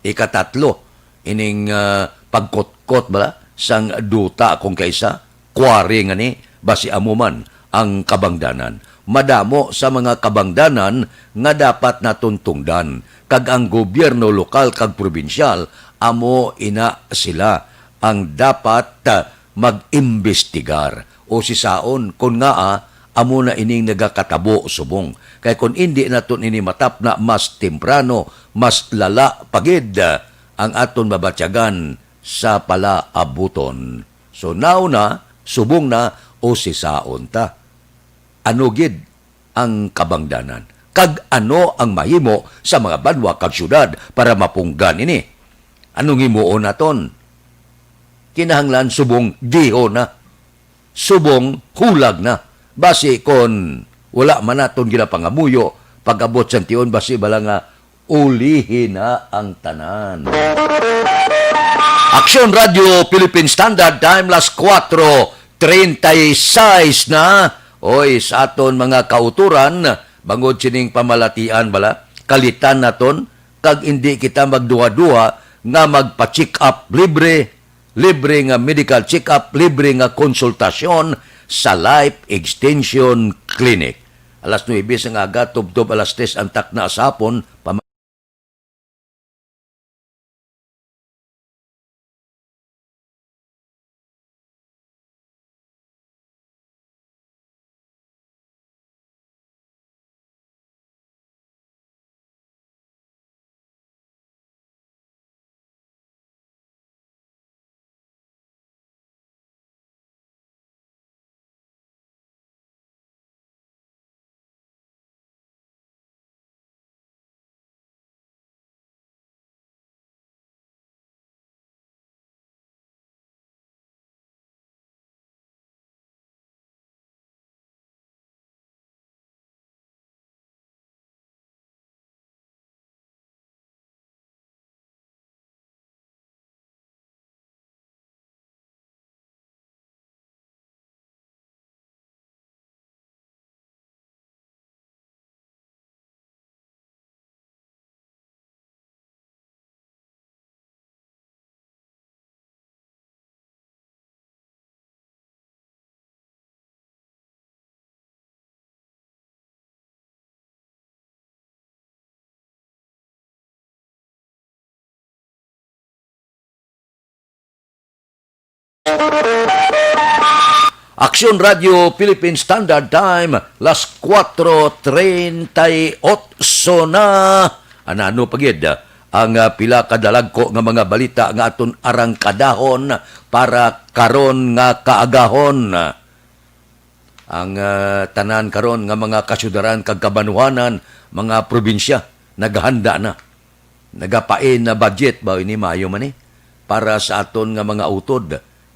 Ikatatlo, ining, ah, pagkutkot bala sang duta kung kaisa, quarry nga ni, basi amo man ang kabangdanan. Madamo sa mga kabangdanan nga dapat naton tungdan, kag ang gobyerno lokal kag probinsyal, amo ina sila ang dapat, ah, mag-imbestigar o sisaon kon ngaa amo na ining nagakatabo subong. Kay kon indi naton ini matapna mas temprano, mas lala pa gid ang aton mabatyagan sa palaabuton. So, nauna, subong na, usisaon ta. Ano gid ang kabangdanan? Kag ano ang mahimo sa mga banwa kag syudad para mapunggan ini? Anong himuon naton? Kinahanglan subong diho na, subong hulag na. Basi kon wala man naton ginapangamuyo, pag-abot sang tion, basi bala nga ulihi na ang tanan. Aksyon Radio Philippine Standard Time, las kuwatro treinta y seis na. Oy, sa aton mga kauturan, bangod sining pamalatian bala, kalitan naton, kag indi kita magduha-duha nga magpa-check up libre, libre nga medical check-up, libre nga konsultasyon sa Life Extension Clinic. Alas nuebe sang aga, tubtob alas tres ang takna sa hapon, pama- Aksyon Radio Philippine Standard Time, las kuwatro treinta y ocho na. Anano pa gid ang, ah, pila ka dalagko nga mga balita nga aton arangkadahon para karon nga kaagahon. Ang, ah, tanan karon nga mga kasyudaran kag kabanwanan, mga probinsya, naghanda na. Nagapain na budget ba ini, maayo man ni, para sa aton nga mga utod.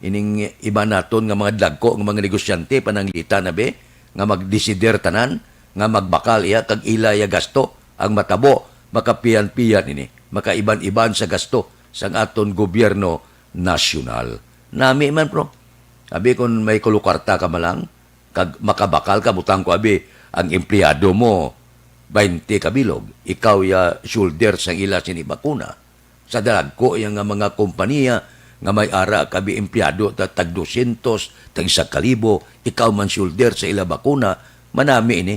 Ining iban naton nga mga dagko nga mga negosyante, pananglitan na be, nga magdesider tanan, nga magbakal iya kag ila iya gasto. Ang matabo, makapiyan-piyan ini, makaiban-iban sa gasto sang aton gobyerno nasyonal. Nami man, pro. Abi, kon may kulukarta ka man lang, kag makabakal ka, butang ko, abi, ang empleyado mo, baynte ka bilog, ikaw ya shoulder sang ila sini bakuna. Sa dalagko ya nga mga kompanya nga may ara ka, abi, empleyado ta tag dosyentos, tag isa ka libo, ikaw man shoulder sa ila bakuna, manami ini.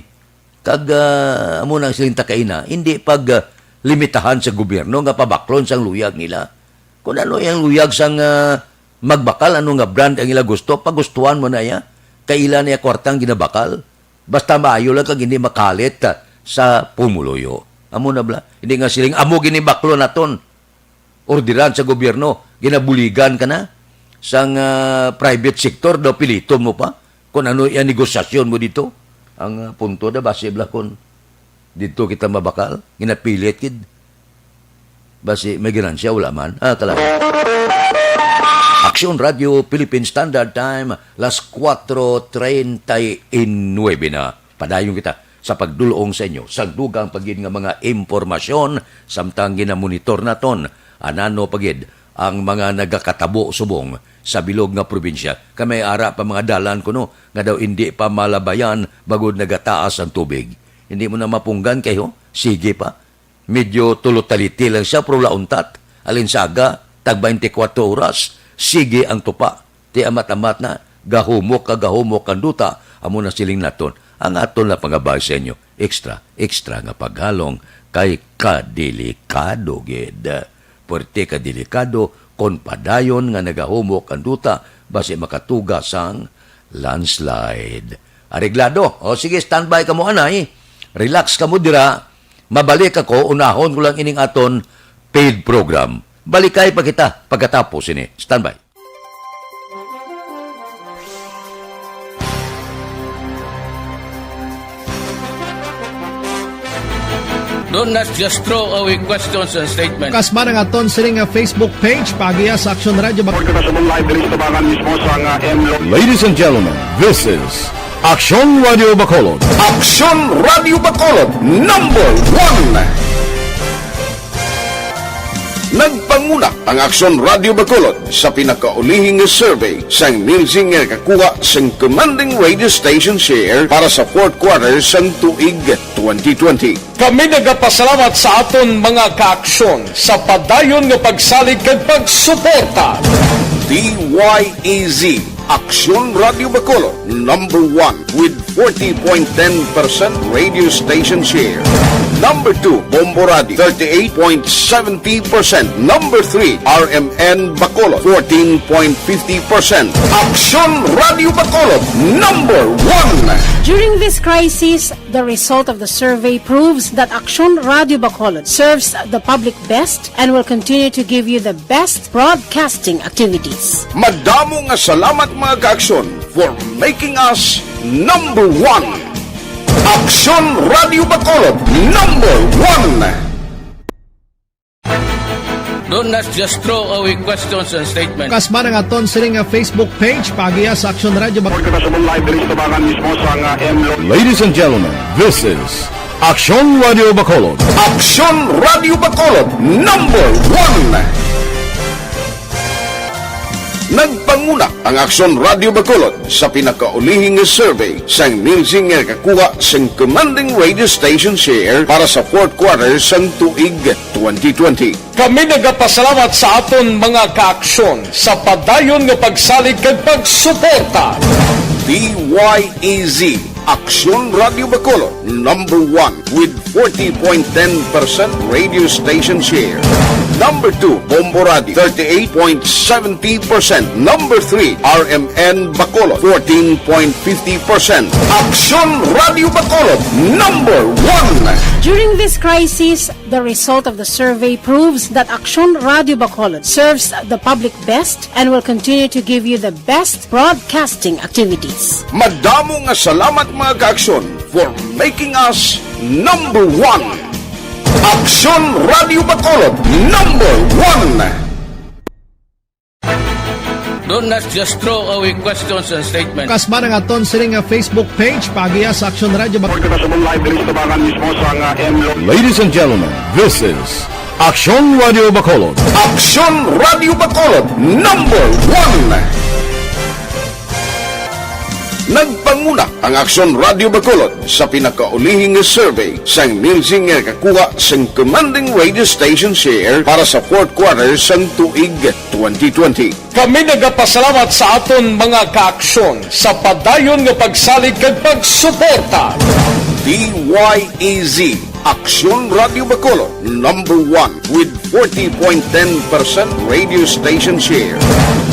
Kag, ah, amo nang siling ta kaina, hindi pag, ah, limitahan sa gobyerno nga pabaklon sang luyag nila. Kung ano yang luyag sang, ah, magbakal, ano nga brand ang ila gusto, pagustuhan mo na iya. Kay ila na iya kwartang ginabakal. Basta maayo lang kag hindi makalit, ah, sa pumuluyo. Amo na bala. Hindi nga siling, "Amo gini baklon naton." Orderan sa gobyerno, ginabuligan ka na. sang, ah, private sector daw, piliton mo pa kung ano iya negosasyon mo dito. Ang, ah, punto na, basi bala kon dito kita mabakal, ginapilit gid. Basi may ganansya, wala man. Ah, kala. Aksyon Radio Philippine Standard Time, las cuatro treinta y nueve na. Padayon kita sa pagdulong sa inyo sang dugang pa gid nga mga impormasyon, samtang ginamonitor naton anano pa gid ang mga nagakatabo subong sa bilog nga probinsya. Kay may ara pa mga dalan kuno nga daw indi pa malabayan bangod nagataas ang tubig. Hindi mo na mapunggan kay, ho, sige pa. Medyo tulotaliti lang siya, pero wala untat. Alinsaga, tag twenty-four oras, sige ang tupa. Ti amat-amat na, gahumok ka, gahumok ang duta, amo na siling naton. Ang aton na pangabay sa inyo, extra, extra nga paghalong kay kadelikado gid. Puwerte ka delikado kon padayon nga nagahumok ang duta, basi makatuga sang landslide. Areglado. O sige, standby kamo, anay. Relax kamo dira. Mabalik ako, unahon ko lang ining aton paid program. Balikay pa kita pagkatapos ini. Standby. Don't, let's just throw away questions and statements. Kasman ang aton sini nga Facebook page, paagiha sa Aksyon Radyo Bac- Report kita sa live diri sa tabangan mismo sa nga M Lo- Ladies and gentlemen, this is Aksyon Radio Bacolod. Aksyon Radio Bacolod, number one. Nagpanguna ang Aksyon Radio Bacolod sa pinakaulihi nga survey sang Nielsen nga nakakuha sang commanding radio station share para sa fourth quarter sang tuig twenty twenty. Kami nagapasalamat sa aton mga kaaksyon sa padayon nga pagsalig kag pagsuporta. D Y E Z, Aksyon Radio Bacolod, number one with forty point ten percent radio station share. Number two, Bombo Radio, thirty-eight point seventy percent. Number three, R M N Bacolod, fourteen point fifty percent. Aksyon Radio Bacolod, number one. During this crisis, the result of the survey proves that Aksyon Radio Bacolod serves the public best and will continue to give you the best broadcasting activities. Madamo nga salamat, mga kaaksyon, for making us number one. Aksyon Radio Bacolod, number one. Don't, let's just throw away questions and statements. Kasman ang aton sini nga Facebook page, paagiha sa Aksyon Radio Bac- Report kita sa live diri sa tabangan mismo sa nga M Lo- Ladies and gentlemen, this is Aksyon Radio Bacolod. Aksyon Radio Bacolod, number one. Nagpanguna ang Aksyon Radio Bacolod sa pinakaulihi nga survey sang Nielsen nga nakakuha sang commanding radio station share para sa fourth quarter sang tuig twenty twenty. Kami nagapasalamat sa aton mga kaaksyon sa padayon nga pagsalig kag pagsuporta. D Y E Z, Aksyon Radio Bacolod, number one with forty point ten percent radio station share. Number two, Bombo Radio, thirty-eight point seventy percent. Number three, R M N Bacolod, fourteen point fifty percent. Aksyon Radio Bacolod, number one. During this crisis, the result of the survey proves that Aksyon Radio Bacolod serves the public best and will continue to give you the best broadcasting activities. Madamo nga salamat, mga kaaksyon, for making us number one. Aksyon Radio Bacolod, number one. Don't, let's just throw away questions and statements. Kasman ang aton sini nga Facebook page, paagiha sa Aksyon Radio Bac- Report kita sa live diri sa tabangan mismo sa nga M Lo- Ladies and gentlemen, this is Aksyon Radio Bacolod. Aksyon Radio Bacolod, number one. Nagpanguna ang Aksyon Radio Bacolod sa pinakaulihi nga survey sang Nielsen nga nakakuha sang commanding radio station share para sa fourth quarter sang tuig twenty twenty. Kami nagapasalamat sa aton mga kaaksyon sa padayon nga pagsalig kag pagsuporta. D Y E Z, Aksyon Radio Bacolod, number one with forty point ten percent radio station share.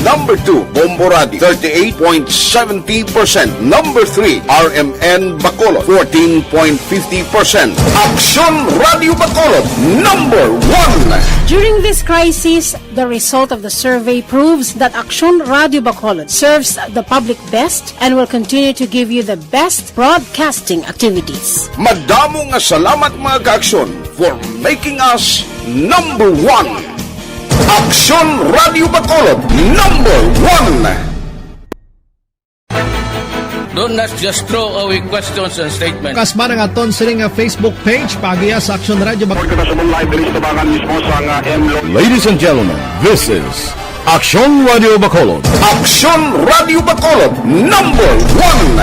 Number two, Bombo Radio, thirty-eight point seventy percent. Number three, R M N Bacolod, fourteen point fifty percent. Aksyon Radio Bacolod, number one. During this crisis, the result of the survey proves that Aksyon Radio Bacolod serves the public best and will continue to give you the best broadcasting activities. Madamo nga salamat, mga ka-Aksyon, for making us number one. Aksyon Radio Bacolod, number one. Don't, let's just throw away questions and statements. Kasba ang aton sini nga Facebook page, paagiha sa Aksyon Radio Bacolod. Kita sa live diri sa tabangan mismo sa nga M Lo- Ladies and gentlemen, this is Aksyon Radio Bacolod. Aksyon Radio Bacolod, number one.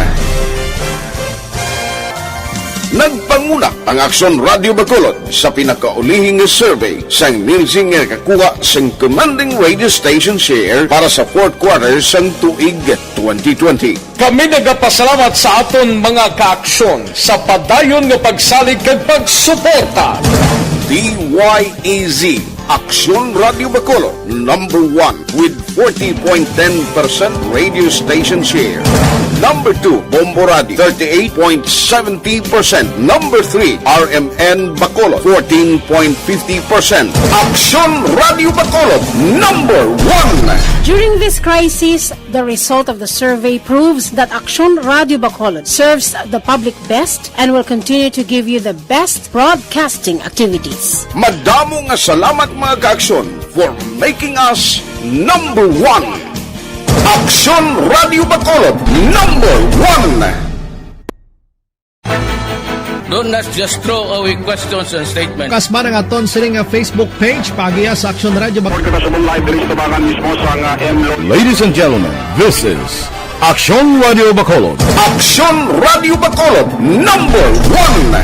Nagpanguna ang Aksyon Radio Bacolod sa pinakaulihi nga survey sang Nielsen nga nakakuha sang commanding radio station share para sa fourth quarter sang tuig twenty twenty. Kami nagapasalamat sa aton mga ka-Aksyon sa padayon nga pagsalig kag pagsuporta. D Y E Z, Aksyon Radio Bacolod, number one with forty point ten percent radio station share. Number two, Bombo Radio, thirty-eight point seventy percent. Number three, R M N Bacolod, fourteen point fifty percent. Aksyon Radio Bacolod, number one. During this crisis, the result of the survey proves that Aksyon Radio Bacolod serves the public best and will continue to give you the best broadcasting activities. Madamo nga salamat, mga ka-Aksyon, for making us number one. Aksyon Radio Bacolod, number one. Don't, let's just throw away questions and statements. Kasba ang aton sini nga Facebook page, paagiha sa Aksyon Radio Bacolod. Kita sa live diri sa tabangan mismo sa nga M Lo- Ladies and gentlemen, this is Aksyon Radio Bacolod. Aksyon Radio Bacolod, number one.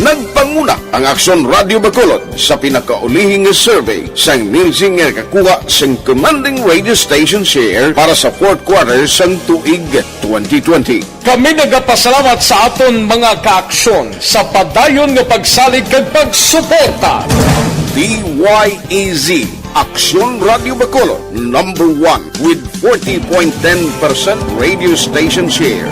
Nagpanguna ang Aksyon Radio Bacolod sa pinakaulihi nga survey sang Nielsen nga nakakuha sang commanding radio station share para sa fourth quarter sang tuig twenty twenty. Kami nagapasalamat sa aton mga ka-Aksyon sa padayon nga pagsalig kag pagsuporta. D Y E Z, Aksyon Radio Bacolod, number one with forty point ten percent radio station share.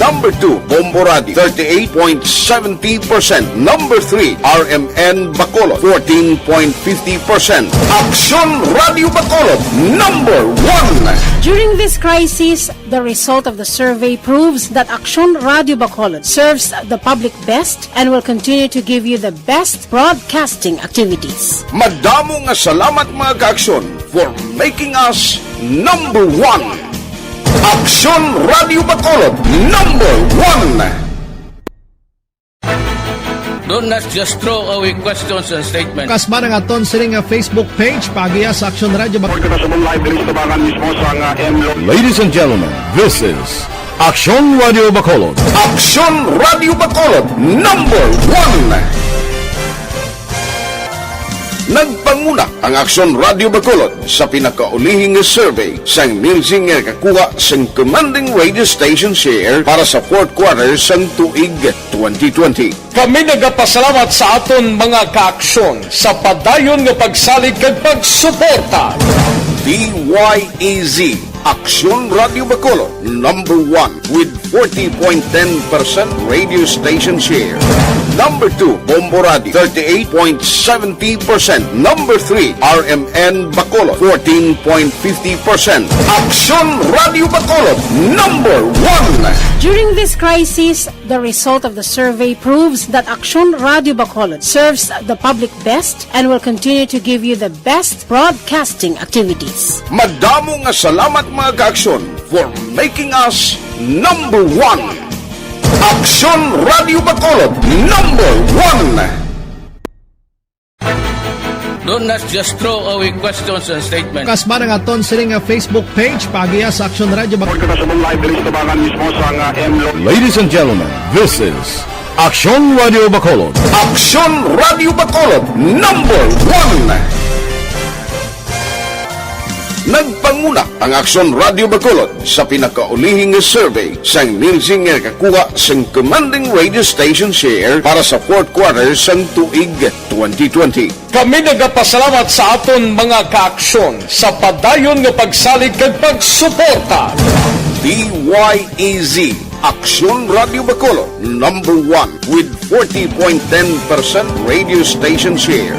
Number two, Bombo Radio, thirty-eight point seventy percent. Number three, R M N Bacolod, fourteen point fifty percent. Aksyon Radio Bacolod, number one. During this crisis, the result of the survey proves that Aksyon Radio Bacolod serves the public best and will continue to give you the best broadcasting activities. Madamo nga salamat, mga ka-Aksyon, for making us number one. Aksyon Radio Bacolod, number one. Don't, let's just throw away questions and statements. Kasba ang aton sini nga Facebook page, paagiha sa Aksyon Radio Bacolod. Kita sa live diri sa tabangan mismo sa nga M Lo- Ladies and gentlemen, this is Aksyon Radio Bacolod. Aksyon Radio Bacolod, number one. Nagpanguna ang Aksyon Radio Bacolod sa pinakaulihi nga survey sang Nielsen nga nakakuha sang commanding radio station share para sa fourth quarter sang tuig twenty twenty. Kami nagapasalamat sa aton mga ka-Aksyon sa padayon nga pagsalig kag pagsuporta. D Y E Z, Aksyon Radio Bacolod, number one with forty point ten percent radio station share. Number two, Bombo Radio, thirty-eight point seventy percent. Number three, R M N Bacolod, fourteen point fifty percent. Aksyon Radio Bacolod, number one. During this crisis, the result of the survey proves that Aksyon Radio Bacolod serves the public best and will continue to give you the best broadcasting activities. Madamo nga salamat, mga ka-Aksyon, for making us number one. Aksyon Radio Bacolod, number one. Don't, let's just throw away questions and statements. Kasba ang aton sini nga Facebook page, paagiha sa Aksyon Radio Bacolod. Kita sa live diri sa tabangan mismo sa nga M Lo- Ladies and gentlemen, this is Aksyon Radio Bacolod. Aksyon Radio Bacolod, number one. Nagpanguna ang Aksyon Radio Bacolod sa pinakaulihing survey sang Nielsen nga nakakuha sang commanding radio station share para sa fourth quarter sang tuig twenty twenty. Kami nagapasalamat sa aton mga kaaksyon sa padayon nga pagsalig kag pagsuporta. D Y E Z, Aksyon Radio Bacolod, number one with forty point ten percent radio station share.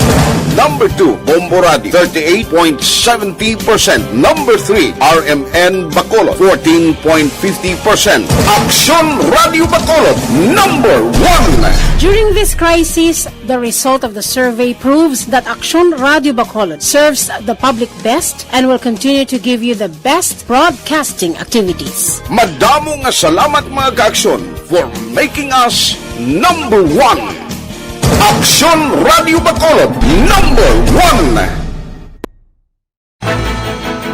Number two, Bombo Radio, thirty-eight point seventy percent. Number three, R M N Bacolod, fourteen point fifty percent. Aksyon Radio Bacolod, number one. During this crisis, the result of the survey proves that Aksyon Radio Bacolod serves the public best and will continue to give you the best broadcasting activities. Madamo nga salamat, mga kaaksyon, for making us number one. Aksyon Radio Bacolod, number one.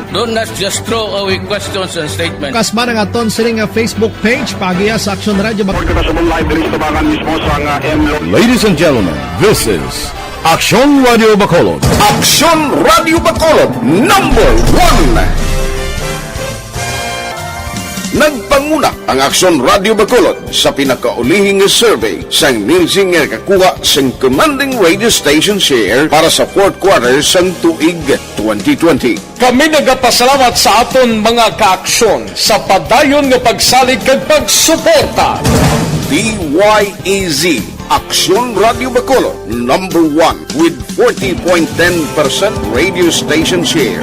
Don't not just throw away questions and statements. Kasman ang aton sining nga Facebook page, paagiya sa Aksyon Radio Bacolod. Kita sa live diri sa tabangan mismo sa nga M Lo- Ladies and gentlemen, this is Aksyon Radio Bacolod. Aksyon Radio Bacolod, number one. Nagpanguna ang Aksyon Radio Bacolod sa pinakaulihing survey sang Nielsen nga nakakuha sang commanding radio station share para sa fourth quarter sang tuig twenty twenty. Kami nagapasalamat sa aton mga kaaksyon sa padayon nga pagsalig kag pagsuporta. D Y E Z, Aksyon Radio Bacolod, number one with forty point ten percent radio station share.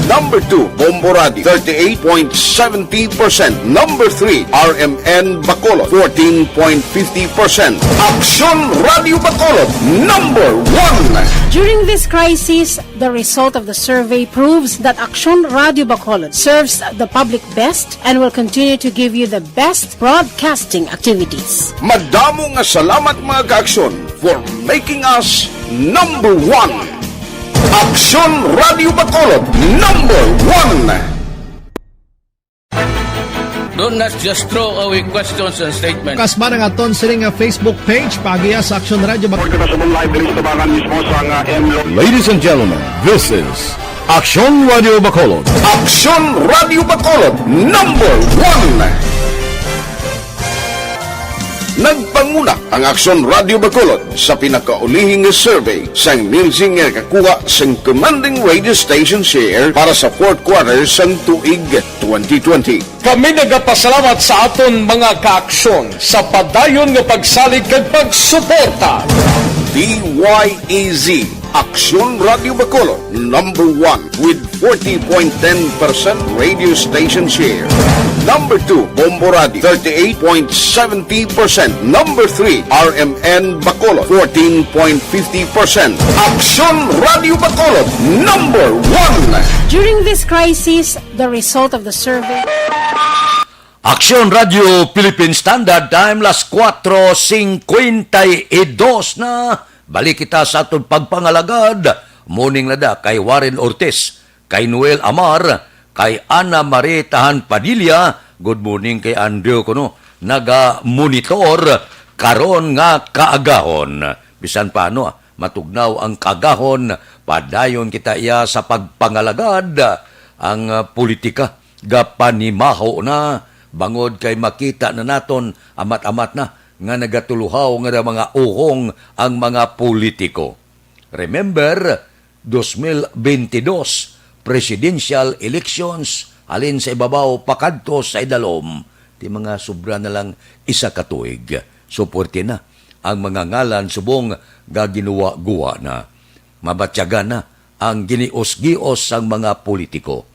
Number two, Bombo Radio, thirty-eight point seventy percent. Number three, R M N Bacolod, fourteen point fifty percent. Aksyon Radio Bacolod, number one. During this crisis, the result of the survey proves that Aksyon Radio Bacolod serves the public best and will continue to give you the best broadcasting activities. Madamo nga salamat, mga kaaksyon, for making us number one. Aksyon Radio Bacolod, number one. Don't not just throw away questions and statements. Kasman ang aton sining nga Facebook page, paagiya sa Aksyon Radio Bacolod. Kita sa live diri sa tabangan mismo sa nga M Lo- Ladies and gentlemen, this is Aksyon Radio Bacolod. Aksyon Radio Bacolod, number one. Nagpanguna ang Aksyon Radio Bacolod sa pinakaulihing survey sang Nielsen nga nakakuha sang commanding radio station share para sa fourth quarter sang tuig twenty twenty. Kami nagapasalamat sa aton mga kaaksyon sa padayon nga pagsalig kag pagsuporta. D Y E Z, Aksyon Radio Bacolod, number one with forty point ten percent radio station share. Number two, Bombo Radio, thirty-eight point seventy percent. Number three, R M N Bacolod, fourteen point fifty percent. Aksyon Radio Bacolod, number one. During this crisis, the result of the survey. Aksyon Radio Philippine Standard Time, las kuwatro singkwenta y dos na. Balik kita sa aton pagpangalagad. Morning na da kay Warren Ortiz, kay Noel Amar, kay Ana Marie Tahan Padilla. Good morning kay Andrew kuno, naga-monitor karon nga kaagahon. Bisan pa ano, ah, matugnaw ang kaagahon, padayon kita iya sa pagpangalagad. Ang, ah, politika gapanimaho na, bangod kay makita na naton amat-amat na nga nagatuluhaw nga mga uhong ang mga politiko. Remember, dos mil bentidós presidential elections, halin sa ibabaw pakadto sa idalom, ti mga sobra na lang isa ka tuig. So, puwerte na ang mga ngalan subong gaginuwa-guwa na. Mabatyagan na ang ginios-gios sang mga politiko.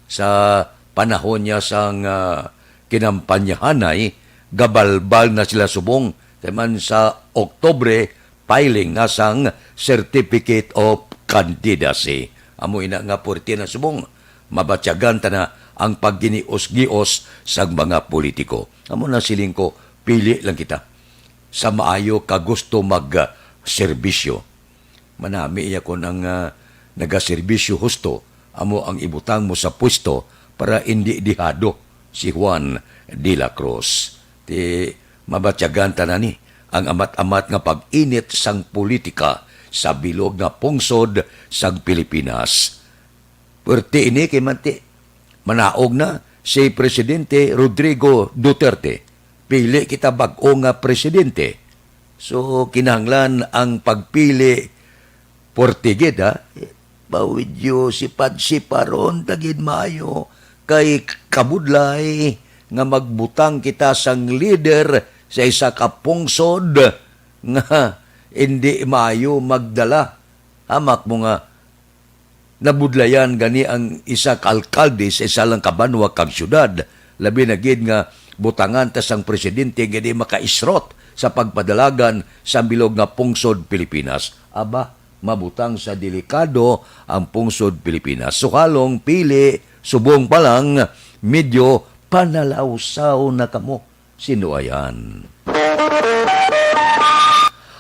Sa panahon niya sang, ah, kinampanyahanay, gabalbal na sila subong, kay man sa Oktubre, filing na sang Certificate of Candidacy. Amo ina nga puwerte na subong, mabatyagan ta na ang pagginios-gios sang mga politiko. Amo na siling ko, pili lang kita sa maayo ka gusto mag, ah, serbisyo. Manami iya kon ang, ah, nagaserbisyo husto amo ang ibutang mo sa pwesto para indi dihado si Juan de la Cruz. Ti mabatyagan ta na ni ang amat-amat nga pag-init sang politika sa bilog nga pungsod sang Pilipinas. Puwerte ini kay manti, manaog na si Presidente Rodrigo Duterte. Pili kita bag-o nga presidente. So, kinahanglan ang pagpili puwerte gid, ha? Pawidyo, sipad-siparon ta gid maayo kay kabudlay nga magbutang kita sang lider sa isa ka pungsod nga indi maayo magdala. Hamak mo nga nabudlayan gani ang isa ka alkalde sa isa lang ka banwa kag syudad, labi na gid nga butangan ta sang presidente nga di makaisrot sa pagpadalagan sa bilog nga pungsod Pilipinas. Aba, mabutang sa delikado ang pungsod Pilipinas. So, halong pili, subong pa lang, medyo panalawsaw na kamo. Sinuayan.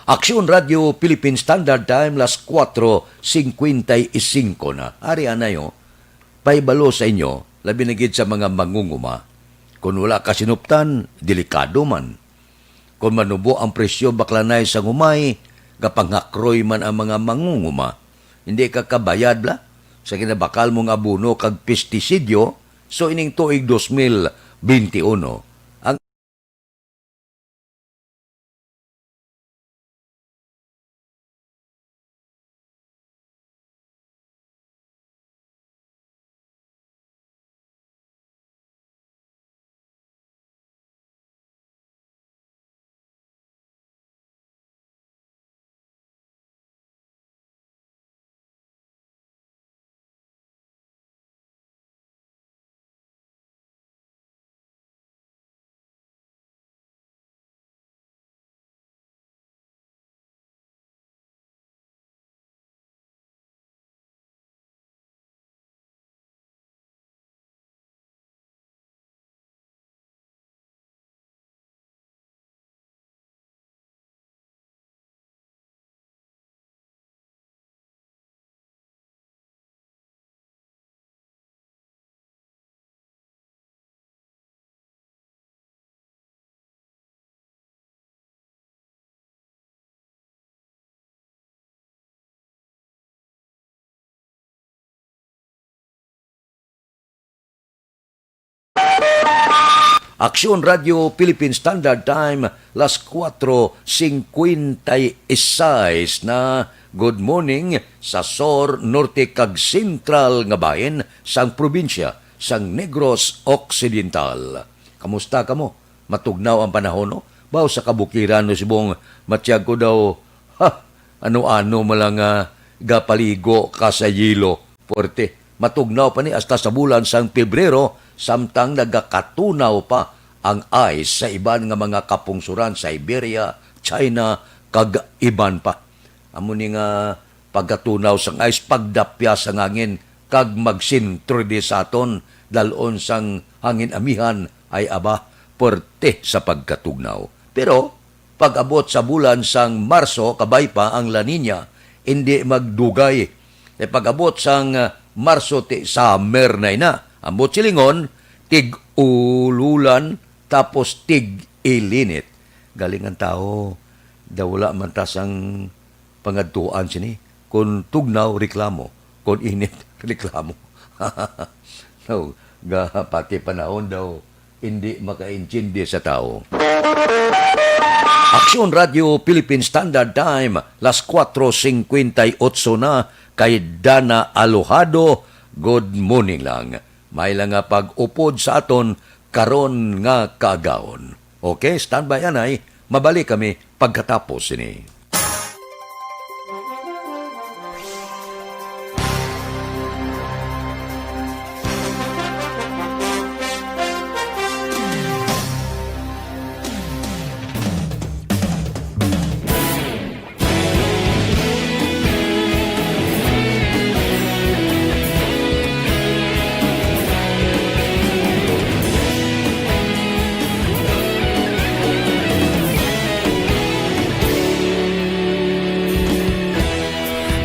Aksyon Radio Philippine Standard Time, las kuwatro singkwenta y singko na. Ari anay, oh, pahibalo sa inyo, labi na gid sa mga mangunguma. Kung wala ka sinuptan, delikado man. Kung manubo ang presyo baklanay sa ngumay, gapanghakroy man ang mga mangunguma. Hindi ka kabayad la sa ginabakal mong abono kag pestisidyo, so ining tuig dos mil bente uno, ang Aksyon Radio Philippine Standard Time, las kuwatro singkwenta y seis na. Good morning sa sur, norte, kag sentral nga bahin sang probinsya sang Negros Occidental. Kamusta kamo? Matugnaw ang panahon, no? Baw sa kabukiran, no, subong matiyag ko daw, ha, ano-ano man lang nga gapaligo ka sa yelo. Puwerte. Matugnaw pa ni hasta sa bulan sang Pebrero, samtang nagakatunaw pa ang ice sa iban nga mga kapungsoran, Siberia, China, kag iban pa. Amo ni nga pagkatunaw sang ice, pagdapya sang hangin, kag magsentro di sa aton, dal-on sang hangin amihan, ay aba, puwerte sa pagkatugnaw. Pero, pag-abot sa bulan sang Marso, kabay pa ang La Niña, indi magdugay. Kay pag-abot sang, ah, Marso, ti summer na ina. Ambot silingon, tig-ululan, tapos tig-ilinit. Galing ang tawo, daw wala man ta sang pangadtuan sini. Kon tugnaw, reklamo. Kon init, reklamo. No, ga, pati panahon daw, indi makaintindi sa tawo. Aksyon Radio Philippine Standard Time, las kuwatro singkwenta y otso na, kay Dana Alojado. Good morning lang. May lang nga pag-upod sa aton karon nga kaagahon. Okay, standby anay. Mabalik kami pagkatapos sini.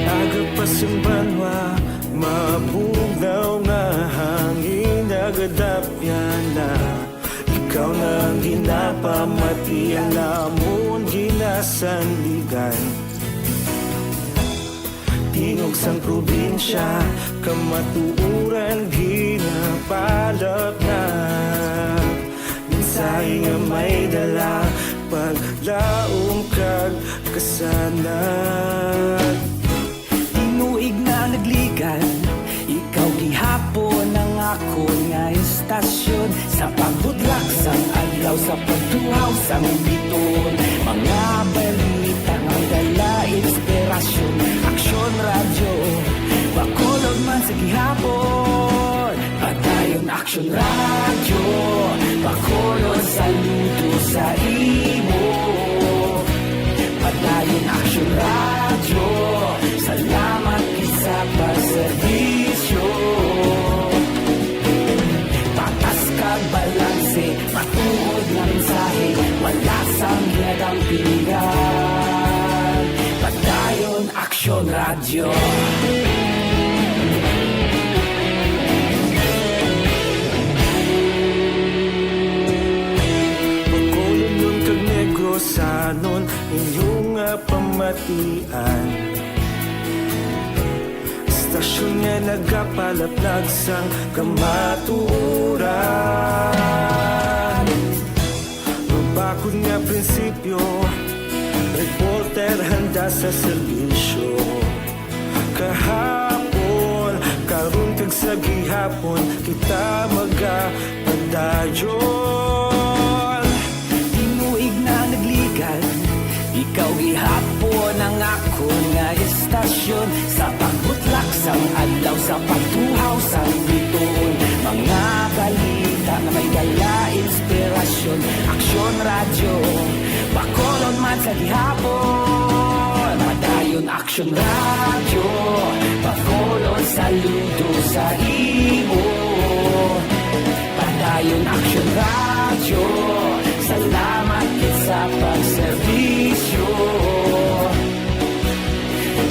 Aga pa sing banwa, mabugnaw nga hangin, nagadapyan na. Ikaw na ang ginapamati, ang amon ginasandigan. Tingog sang probinsya, kamatuoran ginapalapnag. Mensahe nga may dala, paglaom kag kasanag. Tinuig na nagligan, ikaw gihapon ang akon nga istasyon. Sa pagbudlak sang adlaw, sa pagtuhaw sang biton, mga balita nga dala inspirasyon. Aksyon Radyo, Bacolod man sa gihapon. Padayon Aksyon Radyo, Bacolod, saludo sa imo. Padayon Aksyon Radyo, salamat gid sa pagserbisyo. Patas kag balanse, matuod nga mensahe, wala sang ginadampingan. Padayon Aksyon Radyo. Bacolodnon kag Negrosanon, inyo nga pamatian. Istasyon nga nagapalaplag sang kamatuoran. Mabakod nga prinsipyo, reporter handa sa serbisyo. Kahapon, karon kag sa gihapon, kita magapadayon. Tinuig na nagligan, ikaw gihapon ang akon nga istasyon. Sa pagbutlak sang adlaw, sa pagtuhaw sang biton, mga balita nga may dala inspirasyon. Aksyon Radyo, Bacolod man sa gihapon. Padayon Aksyon Radyo, Bacolod, saludo sa imo. Padayon Aksyon Radyo, salamat gid sa pagserbisyo.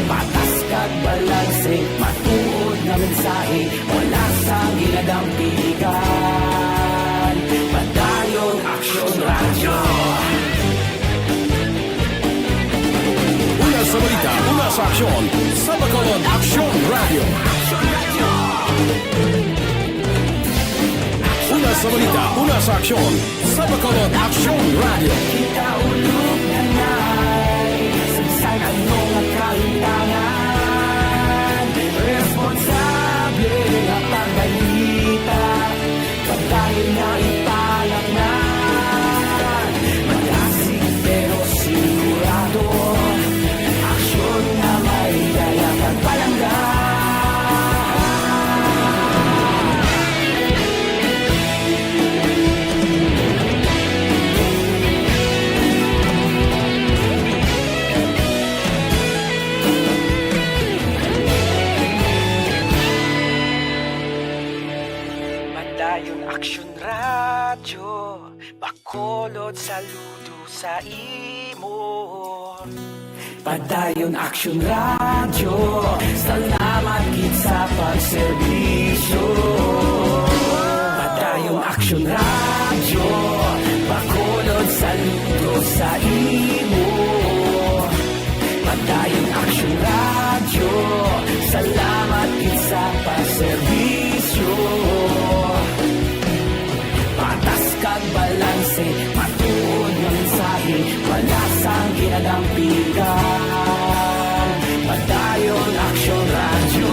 Patas kag balanse, matuod nga mensahe, wala sang ginadampigan. Padayon Aksyon Radyo. Una sa balita, una sa aksyon, sa Bacolod Aksyon Radyo. Una sa balita, una sa aksyon, sa Bacolod Aksyon Radyo. Kita ulog na nay, sa bisan ano nga kahimtangan, responsable nga pagbalita. Padayon nga ipalapngan, madasig pero sigurado. Aksyon nga may dala kag palangga. Padayon Aksyon Radyo, Bacolod, saludo sa imo. Padayon Aksyon Radyo, salamat gid sa pagserbisyo. Padayon Aksyon Radyo, Bacolod, saludo sa imo. Padayon Aksyon Radyo, salamat gid sa pagserbisyo. Patas kag balanse, matuod nga mensahe, wala sang ginadampigan. Padayon Aksyon Radyo.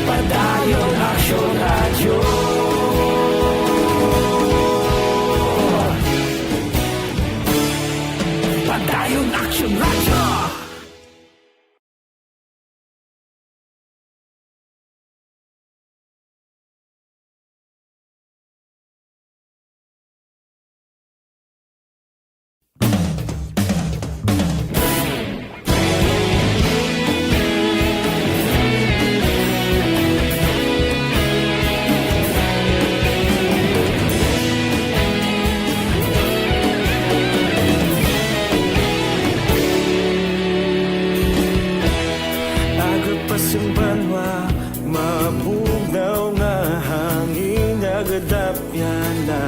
Padayon Aksyon Radyo. Padayon Aksyon Radyo. Agod pa sing banwa, mabugnaw nga hangin, nagadapyan na.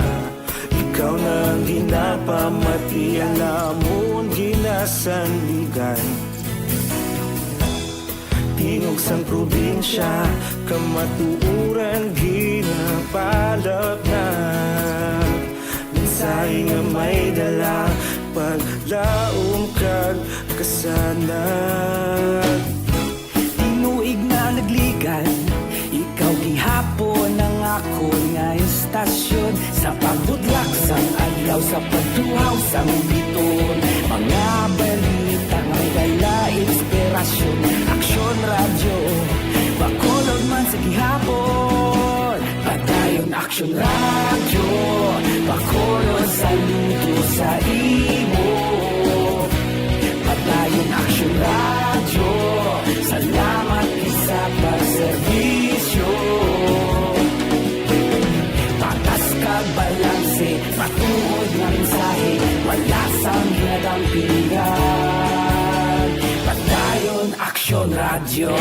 Ikaw na ang ginapamatian namo. Sandigan, tingog sang probinsya, kamatuoran ginapalapnag. Mensahe nga may dala, paglaom kag kasanag. Tinuig na nagligan, ikaw gihapon ang akon nga istasyon. Sa pagbutlak sang adlaw, sa pagtuhaw sang biton, mga balita nga may dala inspirasyon. Aksyon Radyo, Bacolod man sa gihapon. Padayon Aksyon Radyo, Bacolod, saludo sa imo. Padayon Aksyon Radyo, salamat gid sa pagserbisyo. Patas kag balanse, matuod nga mensahe, wala sang ginadampigan. Padayon Aksyon Radyo.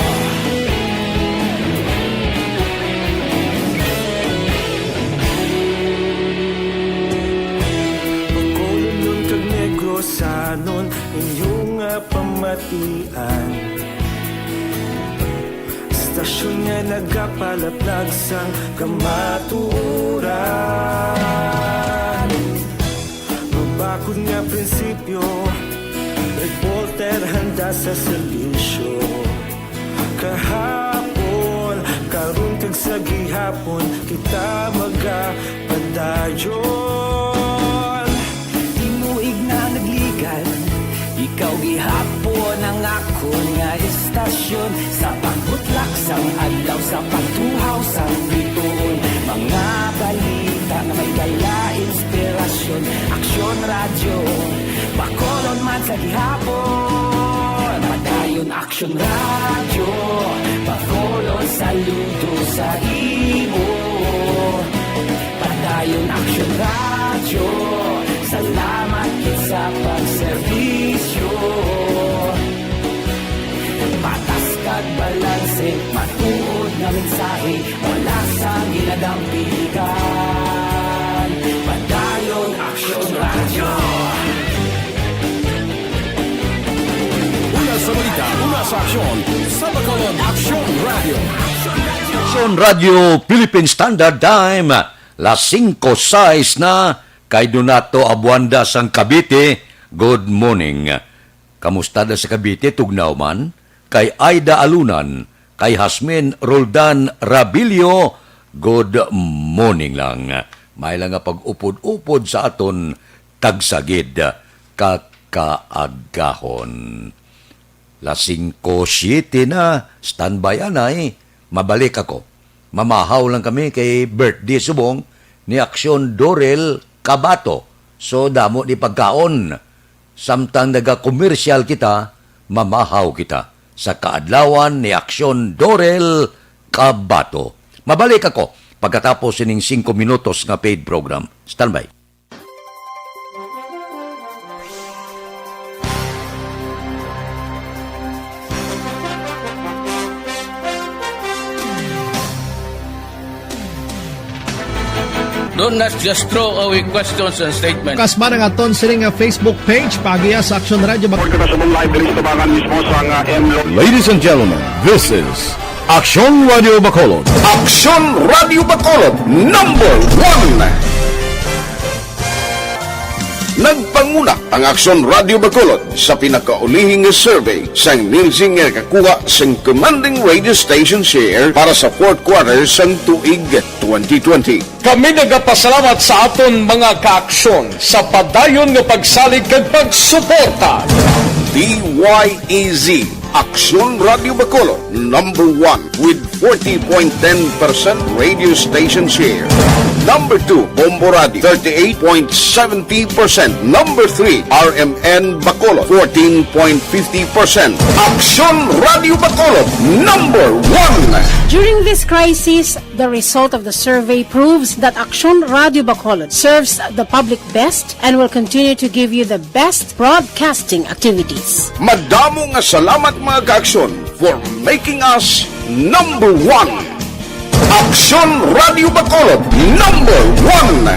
Bacolodnon kag Negrosanon, inyo nga pamatian. Istasyon nga nagapalaplag sang kamatuoran. Mabakod nga prinsipyo, reporter handa sa serbisyo. Kahapon, karon kag sa gihapon, kita magapadayon. Tinuig na nagligan, ikaw gihapon ang akon nga istasyon. Sa pagbutlak sang adlaw, sa pagtuhaw sang bituon, mga balita nga may dala inspirasyon. Aksyon Radyo, Bacolod man sa gihapon. Padayon Aksyon Radyo, Bacolod, saludo sa imo. Padayon Aksyon Radyo, salamat gid sa pagserbisyo. Patas kag balanse, matuod nga mensahe, wala sang ginadampigan. Padayon Aksyon Radyo. Una sa balita, una sa aksyon, sa Bacolod, Aksyon Radyo. Aksyon Radyo Philippine Standard Time, las singko sais na, kay Donato Abuanda sang Cavite, good morning. Kamusta da sa Cavite, tugnaw man? Kay Aida Alunan, kay Hasmin Roldan Rabilio, good morning lang. May lang nga pag-upod-upod sa aton tagsa gid ka kaagahon. Las singko siete na, standby anay, mabalik ako. Mamahaw lang kami kay birthday subong ni Aksyon Dorel Cabato. So, damo ni pagkaon. Samtang nagakomersyal kita, mamahaw kita sa kaadlawan ni Aksyon Dorel Cabato. Mabalik ako pagkatapos sining singko minutos nga paid program. Standby. Don't not just throw away questions and statements. Kasman ang aton sini nga Facebook page, paagiha sa Aksyon Radyo Bac- Report kita sa buong live diri sa tubangan mismo sa nga M Lo- Ladies and gentlemen, this is Aksyon Radio Bacolod. Aksyon Radio Bacolod, number one. Nagpanguna ang Aksyon Radio Bacolod sa pinakaulihing survey sang Nielsen nga nakakuha sang commanding radio station share para sa fourth quarter sang tuig twenty twenty. Kami nagapasalamat sa aton mga kaaksyon sa padayon nga pagsalig kag pagsuporta. D Y E Z, Aksyon Radio Bacolod, number one with forty point ten percent radio station share. Number two, Bombo Radio, thirty-eight point seventy percent. Number three, R M N Bacolod, fourteen point fifty percent. Aksyon Radio Bacolod, number one. During this crisis, the result of the survey proves that Aksyon Radio Bacolod serves the public best and will continue to give you the best broadcasting activities. Madamo nga salamat, mga kaaksyon, for making us number one. Aksyon Radio Bacolod, number one.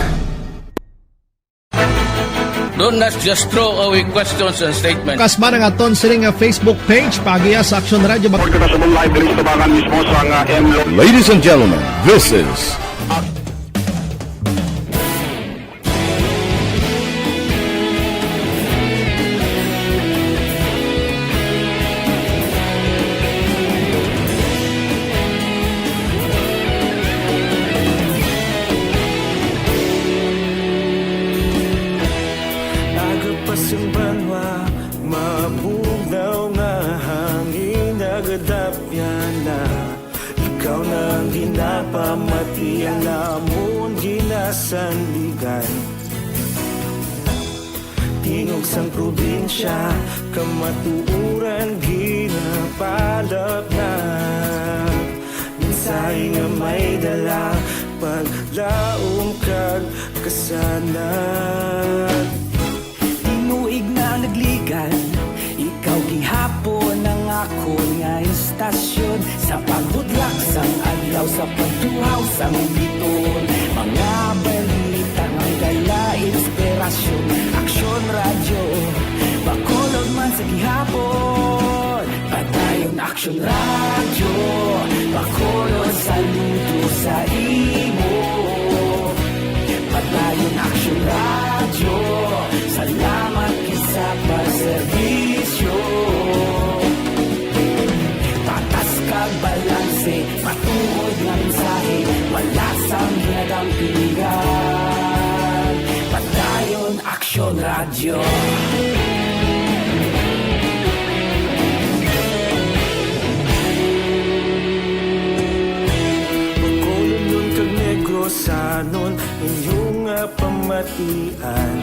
Do Let's just throw away questions and statements. Kasma nga aton sini nga Facebook page, paagiha sa Aksyon Radio. Report kita sa buong live diri sa tubangan mismo sa nga M Lo- Ladies and gentlemen, this is Agapas ang banwa, mabugnaw nga hangin, nagadapyan na. Ikaw na ang ginapamati, ang amon ginasandigan. Tingog sang probinsya, kamatuoran ginapalapnat. Mensahe nga may dala, paglaom kag kasanag. Tinuig na nagligan, ikaw gihapon ang akon nga istasyon. Sa paghudlak sang adlaw, sa pagtuhaw sang bituon, mga balita nga may dala inspirasyon. Aksyon Radyo, Bacolod man sa gihapon. Padayon Aksyon Radyo, Bacolod saludo sa imo. Padayon Aksyon Radyo, salamat gid sa pagserbisyo. Patas kag balanse, matuod nga mensahe, wala sang ginadampigan. Padayon Aksyon Radyo. Bacolodnon kag Negrosanon, inyo nga pamatian.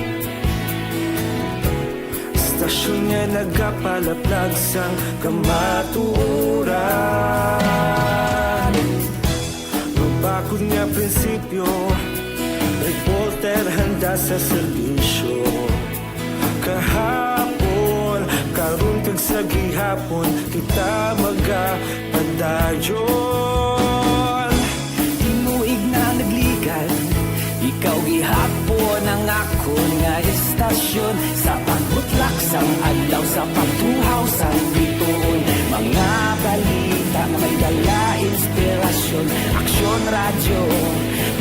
Istasyon nga nagapalaplag sang kamatuoran. Mabakod nga prinsipyo, reporter handa sa serbisyo. Kahapon, karon kag sa gihapon, kita magapadayon. Tinuig na nagligan, ikaw gihapon ang akon nga istasyon. Sa pagbutlak sang adlaw, sa pagtuhaw sang bituon, mga balita nga may dala inspirasyon. Aksyon Radyo,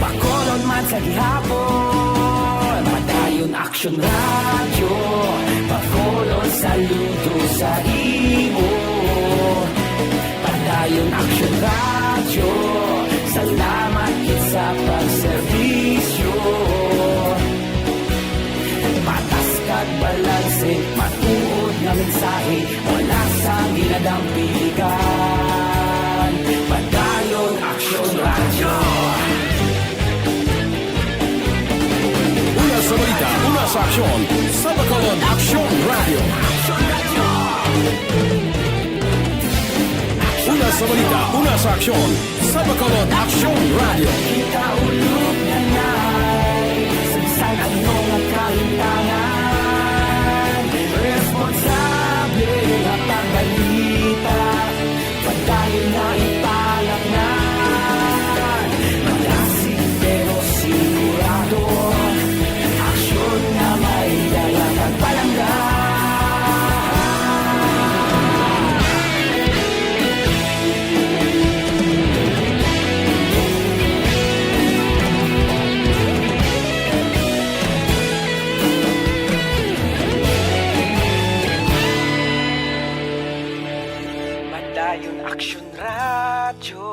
Bacolod man sa gihapon. Padayon Aksyon Radyo, Bacolod saludo sa imo. Padayon Aksyon Radyo, salamat gid sa pagserbisyo. Patas kag balanse, matuod nga mensahe, wala sang ginadampigan. Padayon Aksyon Radyo. Una sa balita, una sa aksyon, sa Bacolod Aksyon Radyo. Una sa balita, una sa aksyon, sa Bacolod Aksyon Radyo. Kita ulog na nai, sa bisan ano nga kahintangan, responsable nga pagbalita. Padayon na ipalapnan, malasig pero sigurado, aksyon nga may dala kag palangga. Padayon Aksyon Radyo,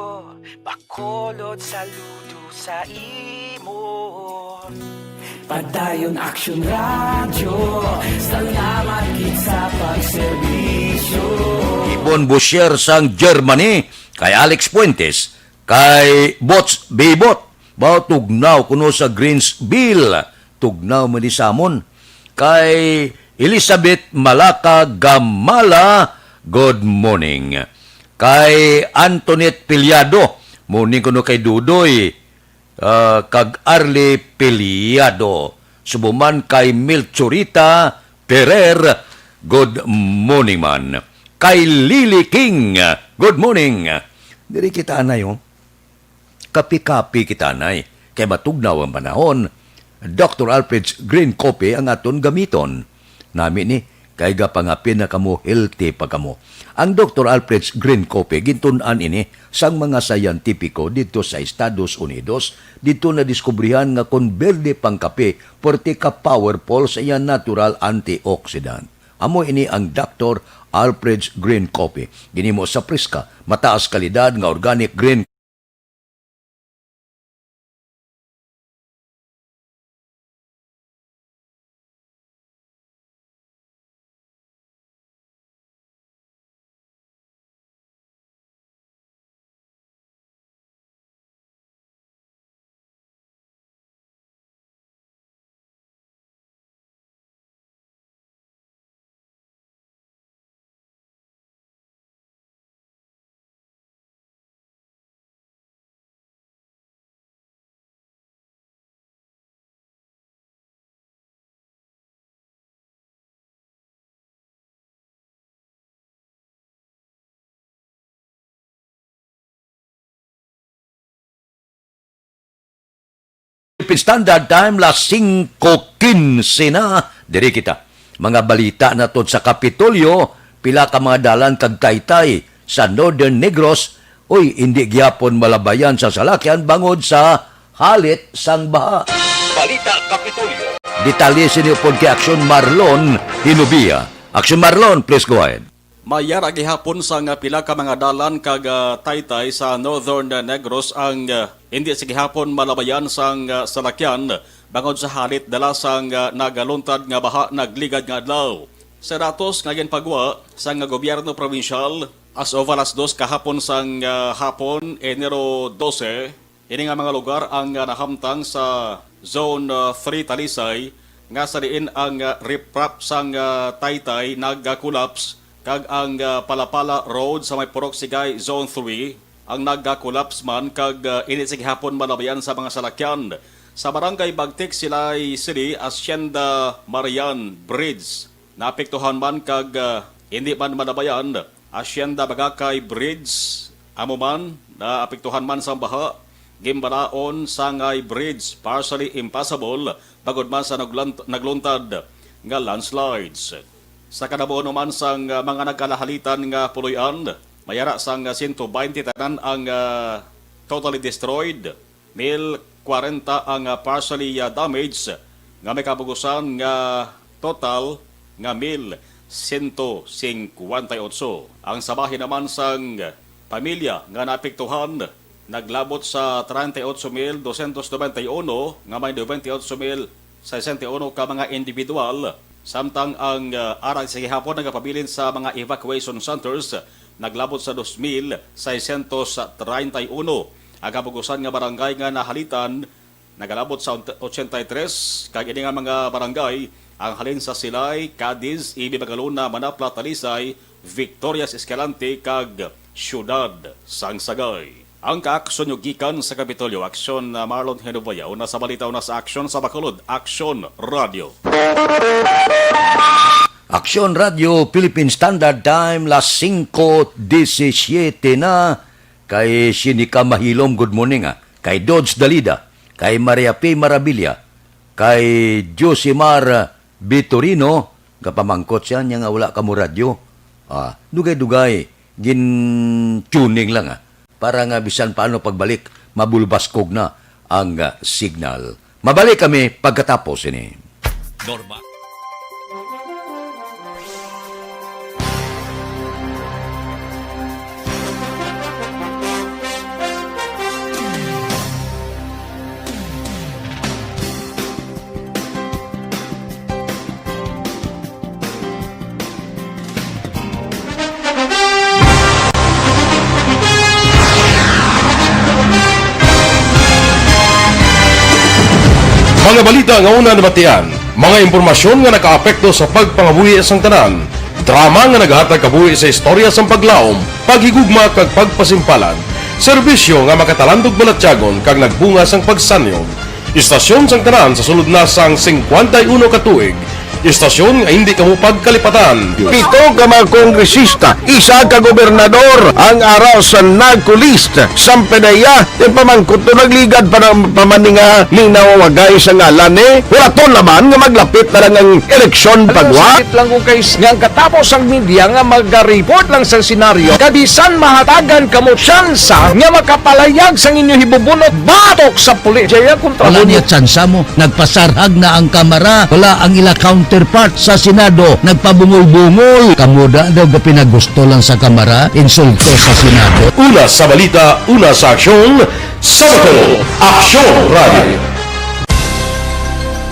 Bacolod saludo sa imo. Padayon Aksyon Radyo, salamat gid sa pagserbisyo. Ibon Boucher sang Germany, kay Alex Fuentes, kay Bots Bibot, bao tugnaw kuno sa Greensville, tugnaw man ni Samon. Kay Elizabeth Malaka Gamala, good morning. Kay Antoinette Piliado, morning kuno kay Dudoy, ah, kag Arlie Piliado. Subo man kay Melchorita Perer, good morning man. Kay Lily King, good morning. Diri kita anay, oh. Kapi-kapi kita, anay, kay matugnaw ang panahon. Doctor Alfred's Green Coffee ang aton gamiton. Nami ni, kay gapangapin na kamo, healthy pa kamo. Ang Doctor Alfred's Green Coffee, gintun-an ini sang mga siyentipiko didto sa Estados Unidos. Didto nadiskubrihan nga kon berde pang kape, puwerte ka powerful sa iya natural antioxidant. Amo ini ang Doctor Alfred's Green Coffee. Ginhimo sa preska, mataas kalidad nga organic green Philippine Standard Time, las singko quince na. Diri kita. Mga balita naton sa Kapitolyo, pila ka mga dalan kag taytay sa Northern Negros, uy, hindi gyapon malabayan sa salakyan bangod sa halit sang baha. Balita Kapitolyo. Detalye sini upod kay Aksyon Marlon Hinubia. Aksyon Marlon, please go ahead. Mayara gihapon sang pila ka mga dalan kag, ah, taytay sa Northern Negros ang, ah, hindi sa gihapon malabayan sang, ah, salakyan bangod sa halit dala sang, ah, nagaluntad nga baha nagligad nga adlaw. Sa datos nga ginpagwa sang gobyerno probinsyal, as of alas dos kahapon sang, ah, hapon, Enero dose, ini nga mga lugar ang, ah, nahamtang sa Zone, ah, three Talisay, nga sa diin ang, ah, riprap sang, ah, taytay nagka-collapse kag ang, ah, Palapala Road sa may Purok Sigay Zone three ang nagka-collapse man kag, ah, ini sa gihapon malabayan sa mga salakyan. Sa Barangay Bagtik, Silay City, Hacienda Marian Bridge, naapektuhan man kag, ah, hindi man malabayan. Hacienda Bagakay Bridge, amo man, naapektuhan man sang baha. Gimbalaon Sangay Bridge, partially impassable, bangod man sa naglant-, nagluntad nga landslides. Sa kadabuon man sang, ah, mga nagkalahalitan nga puloy-an, mayara sang, ah, sento baynte tanan ang, ah, totally destroyed. Mil kwarenta ang, ah, partially, ah, damaged, nga may kabugusan nga total nga mil sento singkwenta y otso. Ang sabahin naman sang pamilya nga naapektuhan naglabot sa treinta y ocho mil doscientos noventa y uno, nga may noventa y ocho mil sesenta y uno ka mga individual, samtang ang, ah, ara sa gihapon nagapabilin sa mga evacuation centers naglabot sa dos mil seiscientos treinta y uno. Ang kabugusan nga barangay nga nahalitan nagalabot sa ochenta y tres, kag ini nga mga barangay ang halin sa Silay, Cadiz, Ibi, Magalona, Manapla, Talisay, Victorias, Escalante, kag Siyudad sang Sagay. Ang kaaksyon nyo gikan sa Kapitolyo, Aksyon, ah, Marlon Hinubaya. Una sa balita, una sa aksyon sa Bacolod, Aksyon Radio. Aksyon Radio, Philippine Standard Time, las singko disisiete na. Kay Sinica Mahilom, good morning, ah. Kay Dodge Dalida, kay Maria P. Marabilia, kay Josimar Vitorino, gapamangkot siya niya nga wala kamo radyo. Ah, dugay-dugay, gin-tuning lang, ah, para nga bisan paano pagbalik, mabulbaskog na ang, ah, signal. Mabalik kami pagkatapos ini. Normal. Mga balita nga una nabatian, mga impormasyon nga nakaapekto sa pagpangabuhi sang tanan, drama nga nagahatag kabuhi sa istorya sang paglaom, paghigugma kag pagpasimpalan, serbisyo nga makatalandog balatyagon kag nagbunga sang pagsanyog. Istasyon sang tanan sa sulod na sang singkwenta y uno ka tuig, Istasyon nga hindi kamo pagkalipatan. Pito ka mga kongresista, isa ka gobernador ang ara sa NAGCO list. Sampanaya, ti pamangkot to nagligad pa na, pa man ni nga ning nawawagay sa ngalan ni. Wala to naman nga maglapit na lang ang eleksyon pagwa. Sakit lang kung kay nga ang katapos ang media nga magariport lang sa senaryo, kabisan mahatagan kamo tsansa nga makapalayag sang inyo hibubunot batok sa pulis. Jaya kontra Wala mo niya tsansa mo. Nagpasarhag na ang Kamara, wala ang ila counterpart sa Senado. Nagpabungol-bungol. Kamo da daw ga pinagusto lang sa Kamara, insulto sa Senado. Una sa balita, una sa aksyon, sa Bacolod, Aksyon Radio.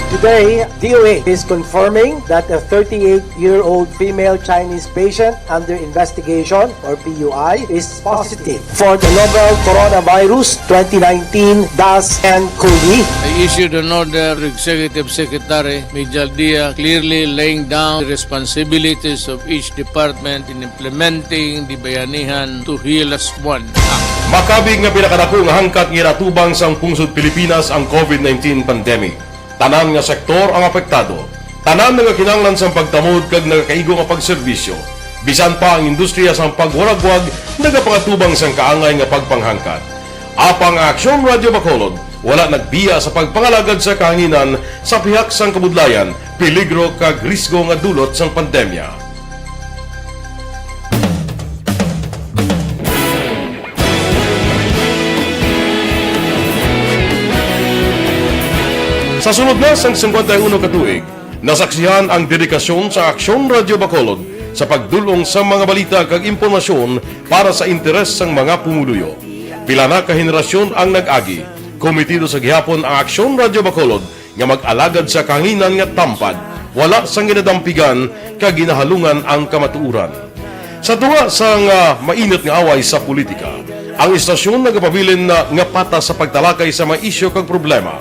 Today, D O H is confirming that a thirty-eight-year-old female Chinese patient under investigation, or P U I, is positive for the novel coronavirus twenty nineteen dash N cov. I issued an order to Executive Secretary Mijal Dia, clearly laying down the responsibilities of each department in implementing the Bayanihan to Heal Us One Act. Makabig nga pinakadako nga hangkat nga ginatubang sang pungsod Pilipinas ang covid nineteen pandemic. Tanan nga sektor ang apektado. Tanan nga kinahanglan sang pagtamod kag nagakaigo nga pagserbisyo. Bisan pa ang industriya sang pagwaragwag nagapangatubang sang kaangay nga pagpanghangkat. Apang ang Aksyon Radio Bacolod wala nagbiya sa pagpangalagad sa kahanginan sa pihak sang kabudlayan, peligro kag risgo nga dulot sang pandemya. Sa sulod na sang singkwenta y uno ka tuig, nasaksihan ang dedikasyon sa Aksyon Radio Bacolod sa pagdul-ong sa mga balita kag impormasyon para sa interes sang mga pumuluyo. Pila na ka henerasyon ang nag-agi, komitido sa gihapon ang Aksyon Radio Bacolod nga mag-alagad sa kahanginan nga tampad, wala sang ginadampigan kag ginahalungan ang kamatuoran. Sa tunga sang, ah, mainit nga away sa politika, ang istasyon nagapabilin na nga patas sa pagtalakay sa mga isyu kag problema.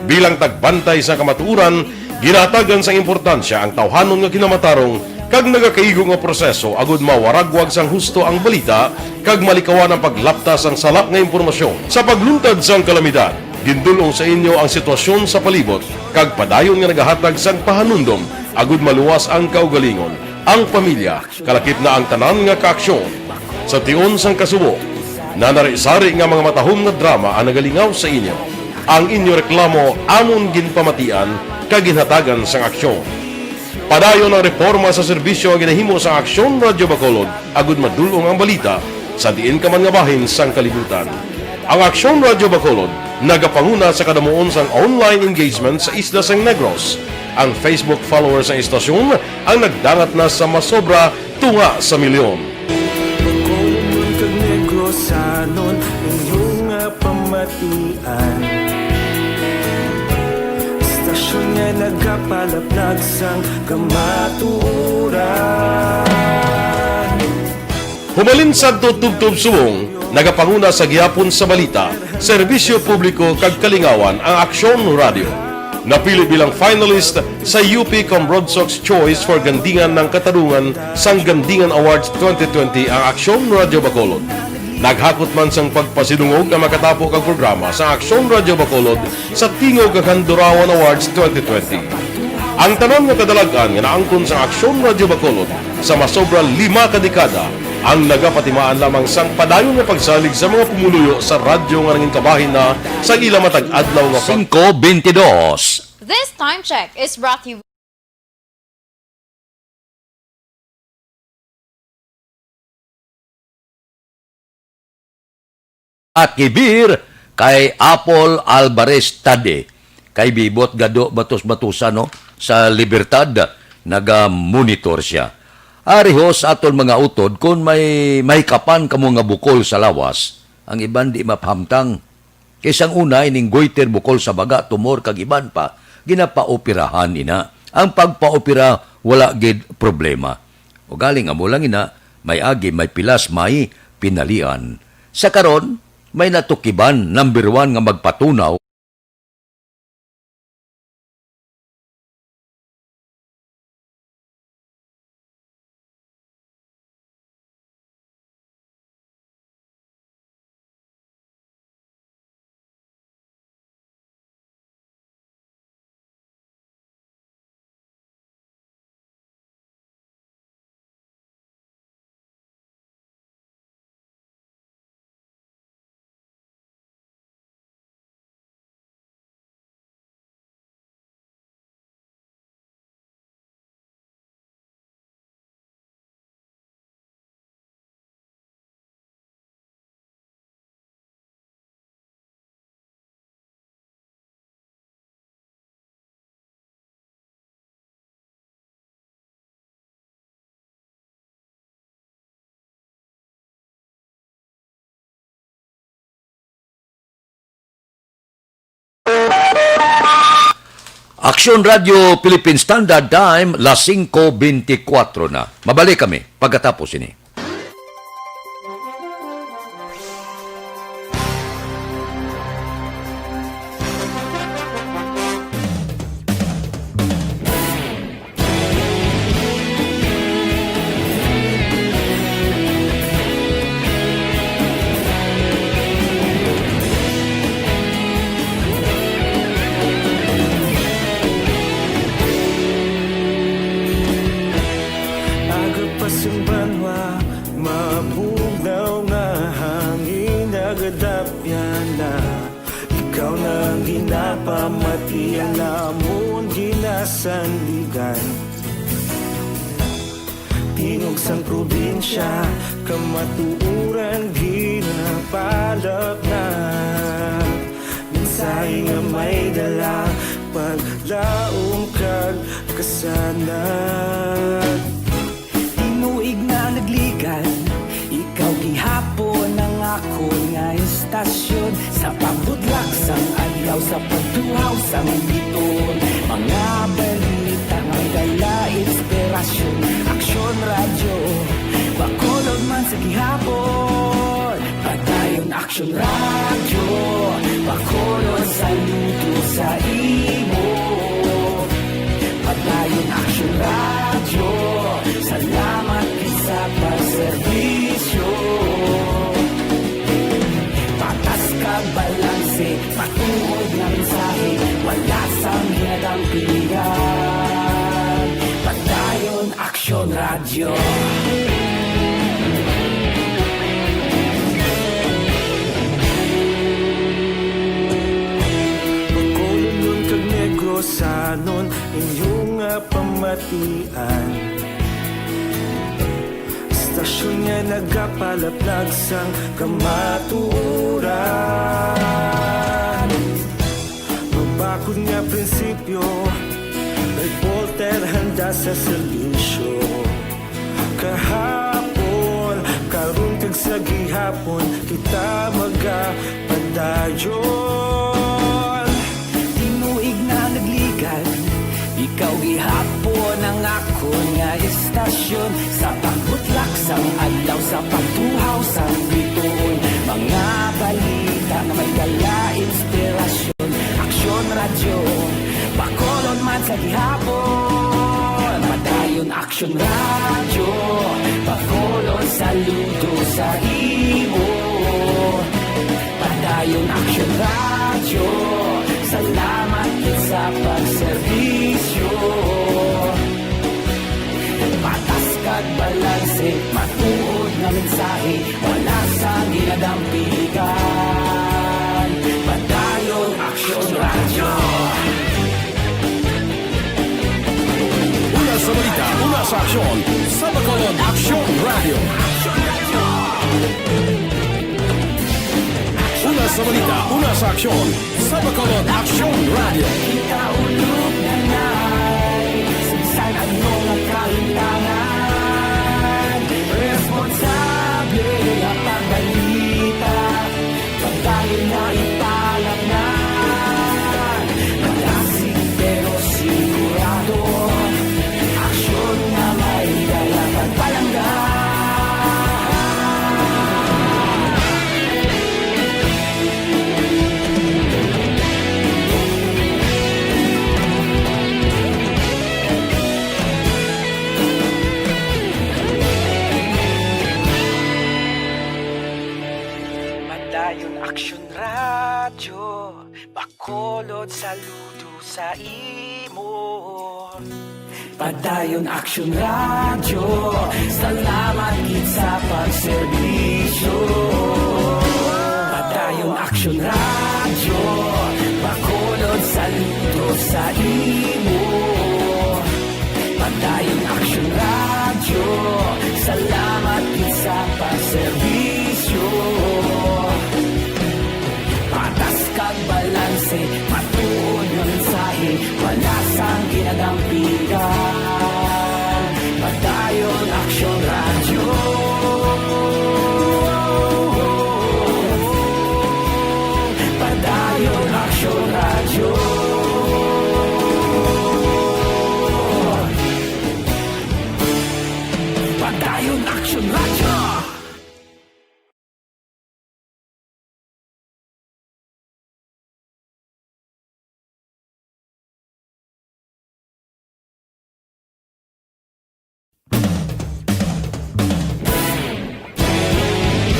Bilang tagbantay sa kamatuoran, ginahatagan sang importansya ang tawhanon nga kinamatarong kag nagakaigo nga proseso agud mawaragwag sang husto ang balita kag malikawan ang paglapta sang sala nga impormasyon. Sa pagluntad sang kalamidad, gindul-ong sa inyo ang sitwasyon sa palibot kag padayon nga nagahatag sang pahanumdom agud maluwas ang kaugalingon, ang pamilya, kalakip na ang tanan nga kaaksyon. Sa tion sang kasubo, nanari-sari nga mga matahom nga drama ang nagalingaw sa inyo. Ang inyo reklamo amon ginpamatian kag ginhatagan sang aksyon. Padayon ang reporma sa serbisyo nga ginahimo sa Aksyon Radyo Bacolod agud madul-ong ang balita sa diin ka man nga bahin sang kalibutan. Ang Aksyon Radyo Bacolod nagapanguna sa kadamuon sang online engagement sa isla sang Negros. Ang Facebook followers sang istasyon ang nagdangat na sa masobra tunga sa milyon. Bacolod kag Negrosanon, inyo nga pamatian. Istasyon nga nagapalaplag sang kamatuoran. Humalin sadto tubtob subong, nagapanguna sa gihapon sa balita, serbisyo publiko kag kalingawan ang Aksyon Radyo. Napili bilang finalist sa U P Comrodsocs Choice for Gandingan ng Katarungan sang Gandingan Awards twenty twenty ang Aksyon Radyo Bacolod. Naghakot man sang pagpasidungog ang makatapo kag programa sa Aksyon Radyo Bacolod sa Tingog kag Handurawan Awards twenty twenty. Ang tanan nga kadalag-an nga naangkon sang Aksyon Radyo Bacolod sa masobra lima ka dekada ang nagapatimaan lamang sang padayon nga pagsalig sa mga pumuluyo sa radyo nga nangin kabahin na sa ila matag adlaw nga pag- Singko bentidós. This time check is brought to you Akibir kay Apple Alvarez Tade, kay Bibot Gado Batos Batusan, no, sa Libertad, naga-monitor siya. Ari ho sa aton mga utod, kung may mahikapan kamo nga bukol sa lawas, ang iban di mapahamtang. Kay sang una, ining goiter, bukol sa baga, tumor, kag iban pa, ginapaoperahan ina. Ang pagpaopera, wala gid problema. Ugaling amo lang ina, may agi, may pilas, may pinalian. Sa karon, may natukiban, number one nga magpatunaw. Aksyon Radio Philippine Standard Time, las singko bentikwatro na. Mabalik kami pagkatapos ini. Aga pa sang banwa, mabugnaw nga hangin nagadapyan na. Ikaw na ang ginapamati, ang amon ginasandigan. Tingog sang probinsya, kamatuoran ginapalapnag. Mensahe nga may dala, paglaom kag kasanag. Tinuig na nagligad, ikaw gihapon ang akon nga istasyon. Sa pagbudlak sang adlaw, sa pagtuhaw sang bituon, mga balita may dala inspirasyon. Aksyon Radyo, Bacolod man sa gihapon. Padayon Aksyon Radyo, Bacolod, saludo sa imo. Padayon Aksyon Radyo, salamat gid sa pagserbisyo. Patas kag balanse, matuod nga mensahe, wala sang ginadampigan. Padayon Aksyon Radyo. Bacolodnon kag Negrosanon, inyo nga pamatian. Istasyon nga nagapalaplag sang kamatuoran. Mabakod nga prinsipyo, reporter handa sa serbisyo. Kahapon, karon kag sa gihapon, kita magapadayon. Tinuig na nagligad, ikaw gihapon ang akon nga istasyon. Sa pagbutlak sang adlaw, sa pagtuhaw sang bituon, mga balita nga may dala inspirasyon. Aksyon Radyo, Bacolod man sa gihapon. Padayon Aksyon Radyo, Bacolod, saludo sa imo. Padayon Aksyon Radyo, salamat gid sa pagserbisyo. Patas kag balanse, matuod nga mensahe, wala sang ginadampigan. Padayon Aksyon Radyo. Una sa balita, una sa aksyon, sa Bacolod Aksyon Radyo. Una sa balita, una sa aksyon, sa Bacolod Aksyon Radyo. Ikaulog na nay, sa bisan ano nga kahimtangan, responsable nga pagbalita. Padayon na ipalapnan, malasig pero sigurado. Aksyon nga may dala pagpalangga. Padayon Aksyon Radyo, Bacolod, saludo sa imo. Padayon Aksyon Radyo, salamat gid sa pagserbisyo. Padayon Aksyon Radyo, Bacolod, saludo sa imo. Padayon Aksyon Radyo, salamat gid sa pagserbisyo. Patas kag balanse, matuod nga mensahe, wala sang ginadampigan. Padayon Aksyon Radyo. Padayon Aksyon Radyo.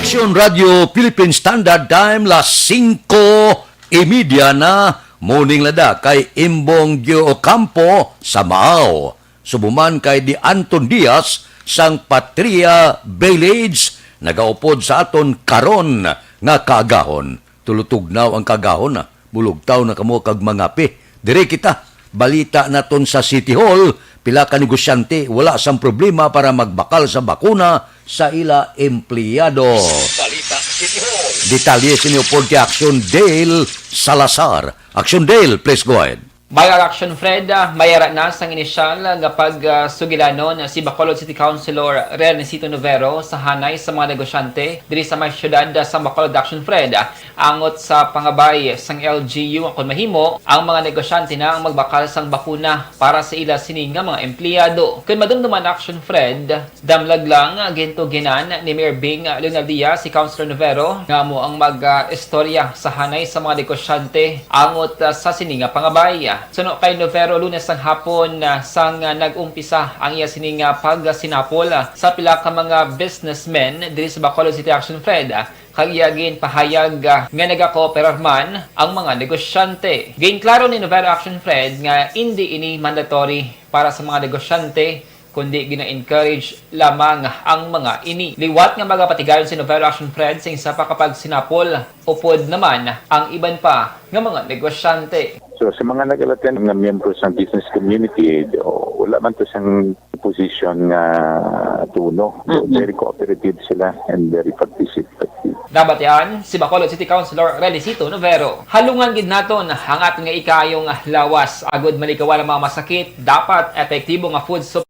Aksyon Radio Philippine Standard Time, las singko y media na. Morning lada kay Imbong Gio Ocampo sa Maao. Subo man kay Di Anton Diaz sang Patria Village, nagaupod sa aton karon nga kaagahon. Tulutugnaw ang kaagahon, ah. Bulugtaw na kamo kag mangape. Diri kita. Balita naton sa City Hall, pila ka negosyante wala sang problema para magbakal sa bakuna sa ila empleyado. Balita City Hall. Detalye sini upod kay Action Dale Salazar. Action Dale, please go ahead. Mayor Action Fred, ah, mayara na sang inisyal nga pagsugilanon si Bacolod City Councilor Renesito Novero sa hanay sa mga negosyante diri sa may siyudad, ah, sa Bacolod. Action Fred, ah, angot sa pangabay sang L G U nga kon mahimo, ang mga negosyante na ang magbakal sang bakuna para sa ila sini nga mga empleyado. Kon madumduman, Action Fred, damlag lang, ah, gintuginan ni Mayor Bing, ah, Leonardia si Councilor Novero nga amo ang mag, ah, istorya sa hanay sa mga negosyante angot, ah, sa sini nga pangabay. Suno kay Novero, Lunes sang hapon, ah, sang, ah, nag-umpisa ang iya sini nga pagsinapol, ah, sa pila ka mga businessmen diri sa Bacolod City, Action Fred, ah, kag iya ginpahayag, ah, nga nagakooperar man ang mga negosyante. Ginklaro ni Novero, Action Fred, nga indi ini mandatory para sa mga negosyante, kundi gina-encourage lamang ang mga ini. Liwat nga magapatigayon si Novero, Action Fred, sing isa pa ka pagsinapol, upod naman ang iban pa nga mga negosyante. So, sa mga nag-attend nga miyembro sa business community, o, wala man to siyang position nga tuno. Mm-mm. Very cooperative sila and very participative. Nabatian si Bacolod City Councilor Relicito Novero. Halungan gid naton ang aton nga ikaayo nga lawas agud malikawan ang mga masakit. Dapat epektibo nga food supply.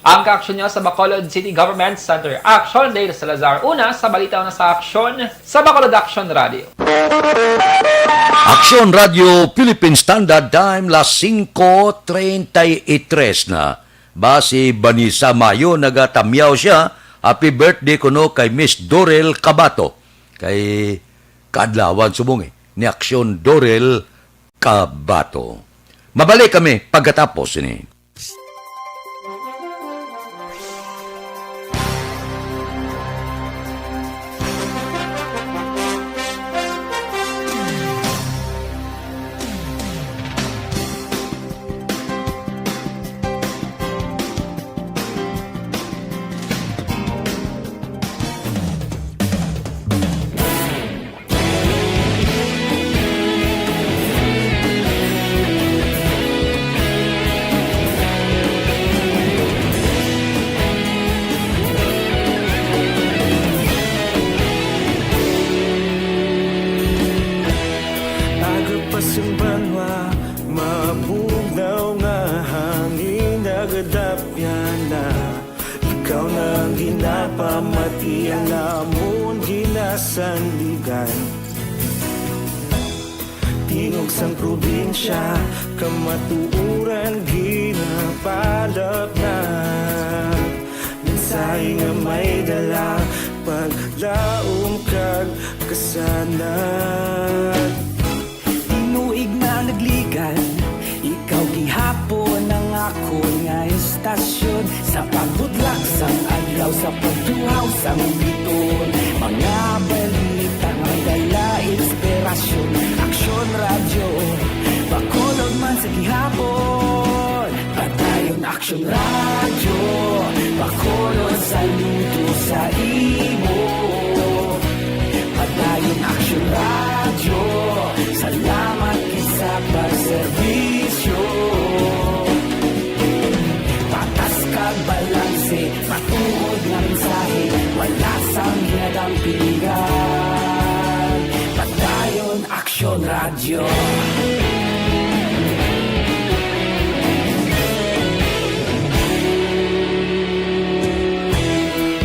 Ang kaaksyon nyo sa Bacolod City Government Center. Action, Dale Salazar. Una sa balita, una sa aksyon sa Bacolod Action Radio. Action Radio Philippine Standard Time, las singko treinta y tres na. Ba, si Vanessa Mayo, nagatamyaw siya. Happy birthday kuno kay Miss Dorel Cabato. Kay kaadlawan subong, eh, ni Aksyon Dorel Cabato. Mabalik kami pagkatapos ini. Aga pa sing banwa, mabugnaw nga hangin nagadapyan na. Ikaw na ang ginapamati, ang amon ginasandigan. Tingog sang probinsya, kamatuoran ginapalapnag. Mensahe nga may dala, paglaom kag kasanag. Tinuig na nagligan, ikaw gihapon ang akon nga istasyon. Sa pagbudlak sang adlaw, sa pagtuhaw sang biton, mga balita may dala inspirasyon. Aksyon Radyo, Bacolod man sa gihapon. Aksyon Radyo, Bacolod, saludo sa imo. Padayon Aksyon Radyo, salamat gid sa pagserbisyo. Patas kag balanse, matuod nga mensahe, wala sang ginadampigan. Padayon Aksyon Radyo.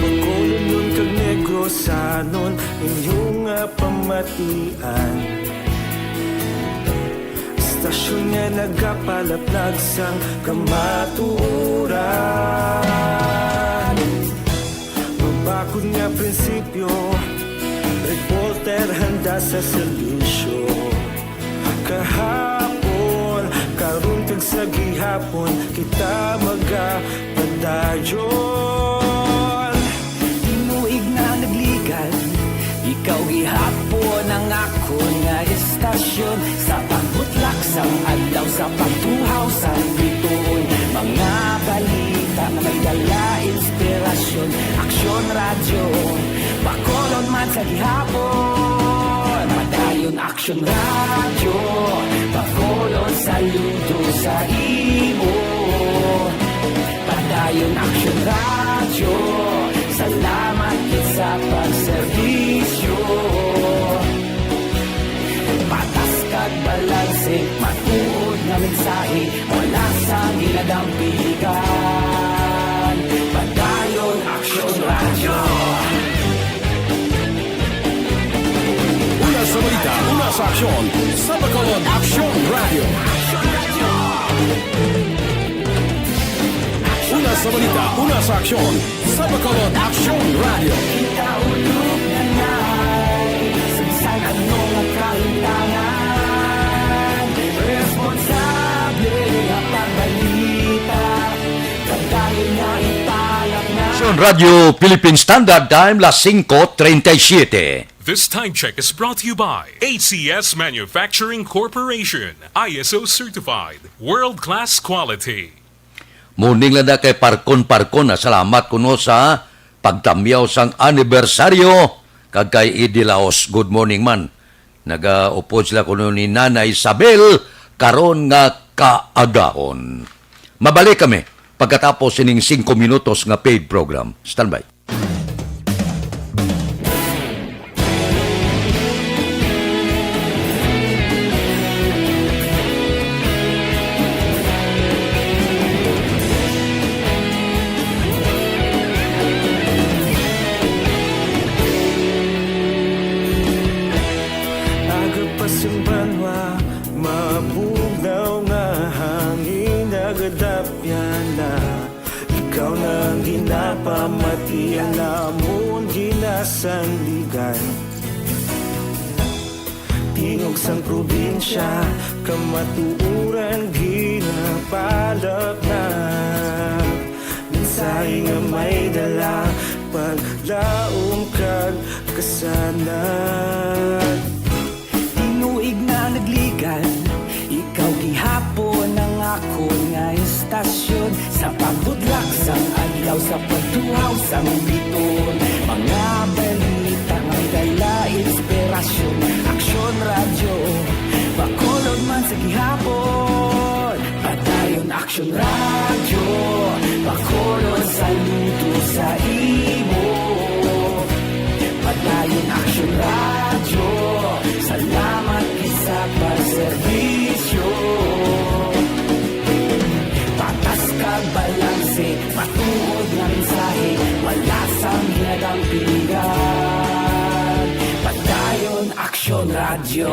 Bacolodnon kag Negrosanon, inyo nga pamatian. Istasyon nga nagapalaplag sang kamatuoran. Mabakod nga prinsipyo, reporter handa sa serbisyo. Kahapon, karon kag sa gihapon, kita magapadayon. Tinuig na nagligan, ikaw gihapon ang akon nga istasyon. Sa pagbutlak sang adlaw, sa pagtuhaw sang bituon, mga balita nga may dala inspirasyon. Aksyon Radyo, Bacolod man sa gihapon. Padayon Aksyon Radyo, Bacolod, saludo sa imo. Padayon Aksyon Radyo, salamat gid sa pagserbisyo. Patas kag balanse, matuod nga mensahe, wala sang ginadampigan. Padayon Aksyon Radyo. Una sa balita, una sa aksyon, sa Bacolod Aksyon Radyo. Una sa balita, una sa aksyon, sa Bacolod Aksyon Radyo. Kita ulog na nay, sa bisan ano nga kahitangan, responsable nga pagbalita, pagdayon nga ipalak na. Aksyon Radyo Philippine Standard Time, las singko treinta y siete. This time check is brought to you by A C S Manufacturing Corporation, I S O certified, world-class quality. Morning lang na kay Parkon Parkon, ah. Salamat kuno sa pagtamyaw sang anibersaryo, kag kay Eddie Laos, good morning man. Nagaupod sila kuno ni Nanay Isabel karon nga kaagahon. Mabalik kami pagkatapos sining singko minutos nga paid program. Standby. Aga pa sang banwa, mabugnaw nga hangin nagadapyan na. Ikaw na ang ginapamati, ang amon ginasandigan. Tingog sang probinsya, kamatuoran ginapalapnag. Mensahe nga may dala, paglaom kag kasanag. Tinuig na nagligan, ikaw gihapon ang akon nga istasyon. Sa pagbudlak sang adlaw, sa pagtuhaw sang biton, mga balita nga may dala inspirasyon. Aksyon Radyo, Bacolod man sa gihapon. Padayon Aksyon Radyo, Bacolod, saludo sa imo. Padayon Aksyon Radyo, salamat gid sa pagserbisyo. Patas kag balanse, matuod nga mensahe, wala sang ginadampigan. Padayon Aksyon Radyo.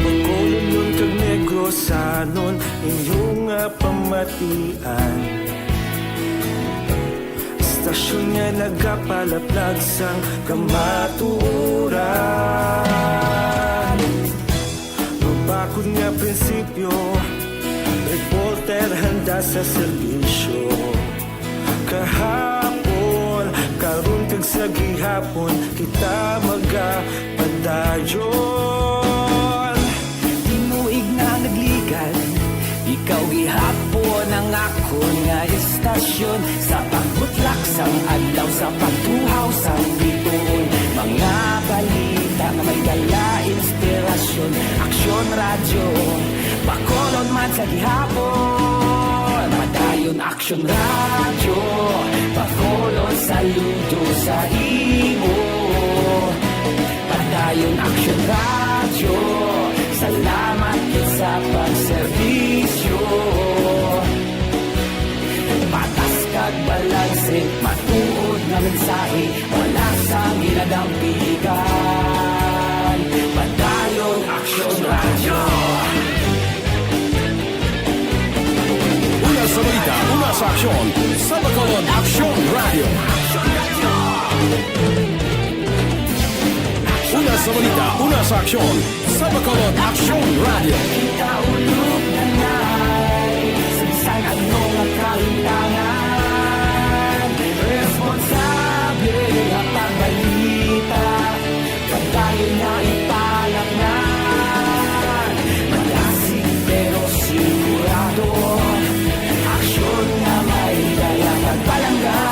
Bacolodnon kag Negrosanon, inyo nga pamatian. Istasyon nga nagapalaplag sang kamatuoran. Mabakod nga prinsipyo, reporter handa sa serbisyo. Kahapon, karon kag sa gihapon, kita Magapadayon. Tinuig na nagligad, ikaw gihapon ang akon nga istasyon. Sa pagbutlak sang adlaw, sa pagtuhaw sang bituon, mga balita nga may dala inspirasyon. Aksyon Radyo, Bacolod man sa gihapon. Padayon Aksyon Radyo, Bacolod, saludo sa imo. Padayon Aksyon Radyo, salamat gid sa pagserbisyo. Patas kag balanse, matuod nga mensahe, wala sang ginadampigan. Padayon Aksyon Radyo. Una sa balita, una sa aksyon, sa Bacolod Aksyon Radyo. Una sa balita, una sa aksyon, sa Bacolod Aksyon Radyo. Kita ulog na nay, sa bisan ano nga kalimtangan, responsable nga pagbalita. Padayon nga ipalaknan, malasig pero sigurado, aksyon nga may dala kag palangga.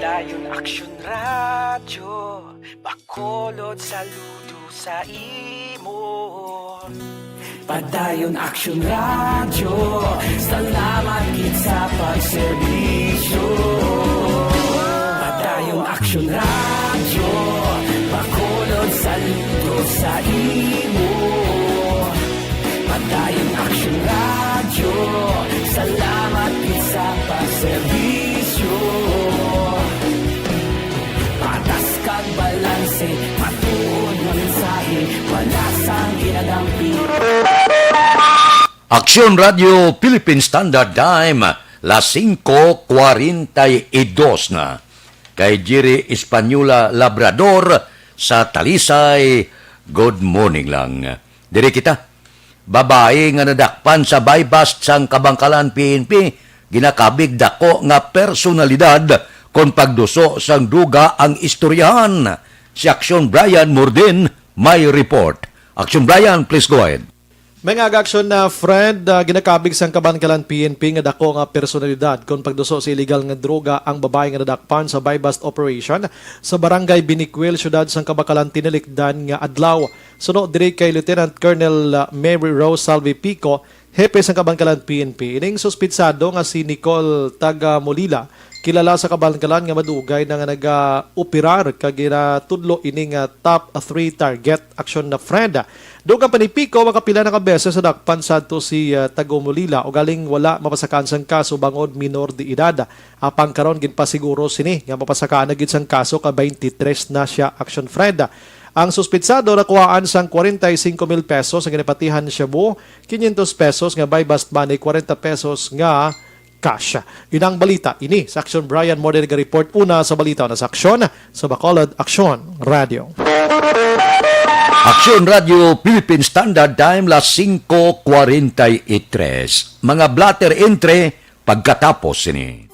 Padayon Aksyon Radyo, Bacolod, saludo sa imo. Padayon Aksyon Radyo, salamat gid sa pagserbisyo. Padayon Aksyon Radyo, Bacolod, saludo sa imo. Padayon Aksyon Radyo, salamat gid sa pagserbisyo. Patas kag balanse, matuod nga mensahe, wala sang ginadampi. Aksyon Radyo Philippine Standard Time, las singko kwarenta y dos na. Kay Jerry Española Labrador sa Talisay, good morning lang. Diri kita. Babayi nga nadakpan sa buy-bust sang Kabankalan P N P, ginakabig dako nga personalidad kon pagduso sang duga ang istoryahan. Si Aksyon Brian Mordin may report. Aksyon Brian, please go ahead. May nga aga aksyon na friend, ah, ginakabig sang Kabankalan P N P nga dako nga personalidad kon pagduso sa iligal nga droga ang babayi nga nadakpan sa buy-bust operation sa Barangay Binicuil, siyudad sang Kabankalan, tinalikdan nga adlaw. Suno diri kay Lieutenant Colonel, ah, Mary Rose Salvi Pico, hepe sang Kabankalan P N P, ining suspitsado nga si Nicole taga Molila, kilala sa Kabankalan nga madugay na nga naga-operar kag ginatudlo ini nga top three target action na friend. Dugang pa ni Pico, makapila na ka beses nadakpan sadto si, ah, taga Molila, ugaling wala mapasakaan sang kaso bangod minor de edad. Apang karon ginpasiguro sini nga mapasakaan na gid sang kaso kay twenty-three na sia, action friend. Ang suspitsado nakuhaan sang kwarenta y singko mil pesos nga ginapatihan shabu, quinientos pesos nga buy-bust money, kwarenta pesos nga cash. Inang balita ini sa Aksyon Brian Morden, nag-report una sa balita na sa Aksyon sa Bacolod Aksyon Radio. Aksyon Radio Philippine Standard Time, las singko kwarenta y tres. Mga blotter entry pagkatapos sini.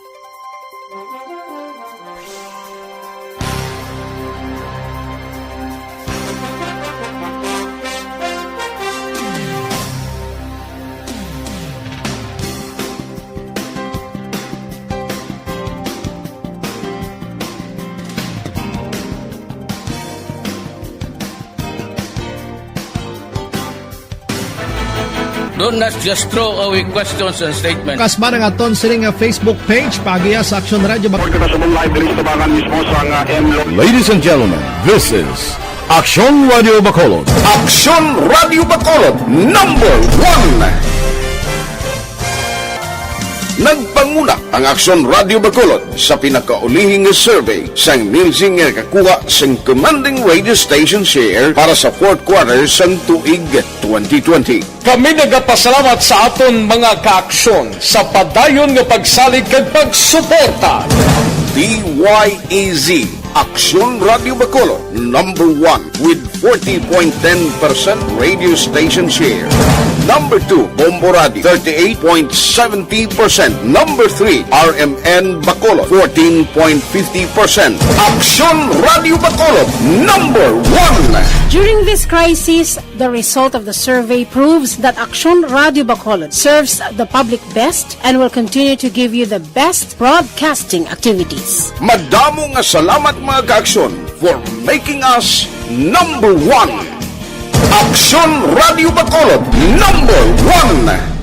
Don't not just throw away questions and statements. Kasman ang aton sining nga Facebook page, paagiha sa Aksyon Radyo Bac- Report na sa Mumbai, Police Tabangan mismo sa nga M Lo- Ladies and gentlemen, this is Aksyon Radyo Bacolod. Aksyon Radyo Bacolod, number one. Nagpanguna ang Aksyon Radyo Bacolod sa pinakaulihing nga survey sang Nielsen nga nakakuha sang commanding radio station share para sa fourth quarter sang tuig twenty twenty. Kami nagapasalamat sa aton mga kaaksyon sa padayon nga pagsalig kag pagsuporta. D Y E Z, Aksyon Radio Bacolod, number one with forty point ten percent radio station share. Number two, Bombo Radio, thirty-eight point seventy percent. Number three, R M N Bacolod, fourteen point fifty percent. Aksyon Radio Bacolod, number one. During this crisis, the result of the survey proves that Aksyon Radio Bacolod serves the public best and will continue to give you the best broadcasting activities. Madamo nga salamat, mga ka-Aksyon, for making us number one. Aksyon Radio Bacolod, number one.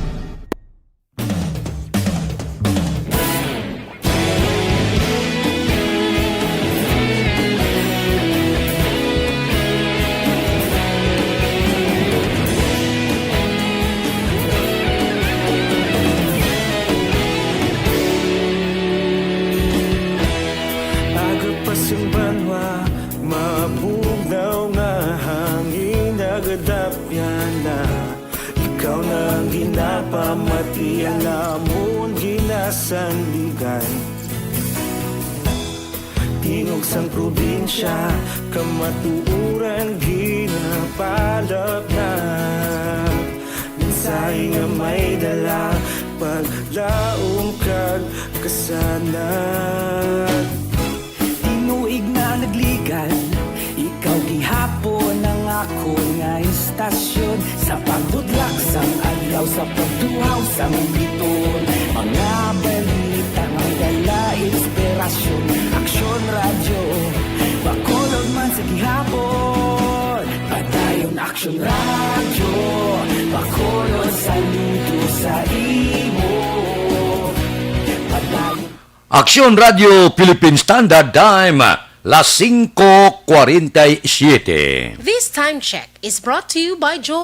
Aga pa sing banwa, mabugnaw nga hangin, nagadapyan na. Ikaw na ang ginapamati, ang amon ginasandigan. Tingog sang probinsya, kamatuoran ginapalapnap. Mensahe nga may dala, paglaom kag kasanag. Tinuig na nagligan, ikaw gihapon ang akon nga istasyon. Sa pagbudlak sang adlaw, sa pagtuhaw sang biton, mga balita nga dala inspirasyon. Aksyon Radyo Bacolod man sa gihapon. Padayon Aksyon Radyo Bacolod, saludo sa imo. Padayon. Aksyon Radyo Philippine Standard Time, las singko kwarenta y siete. This time check is brought to you by Joe.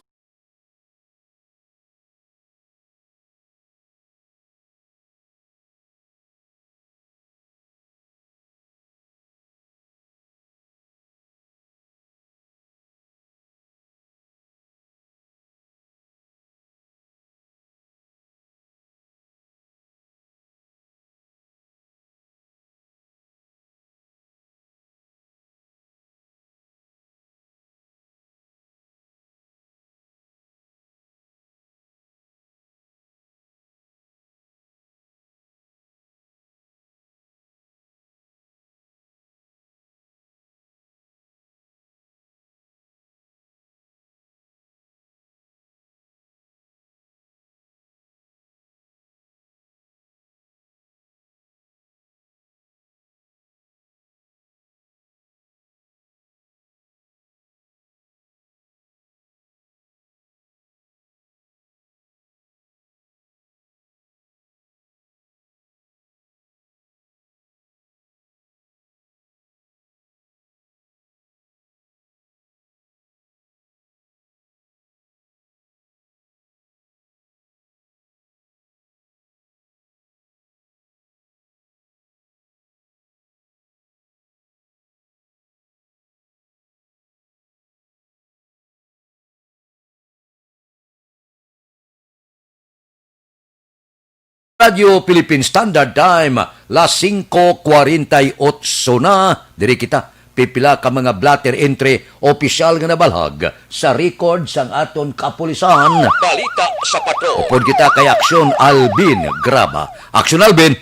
Radyo Philippine Standard Time, las singko kwarenta y otso na. Diri kita, pipila ka mga blotter entry, opisyal nga nabalhag sa record sang aton kapulisan. Balita sa Patrol. Upod kita kay Aksyon Alvin Graba. Aksyon Alvin.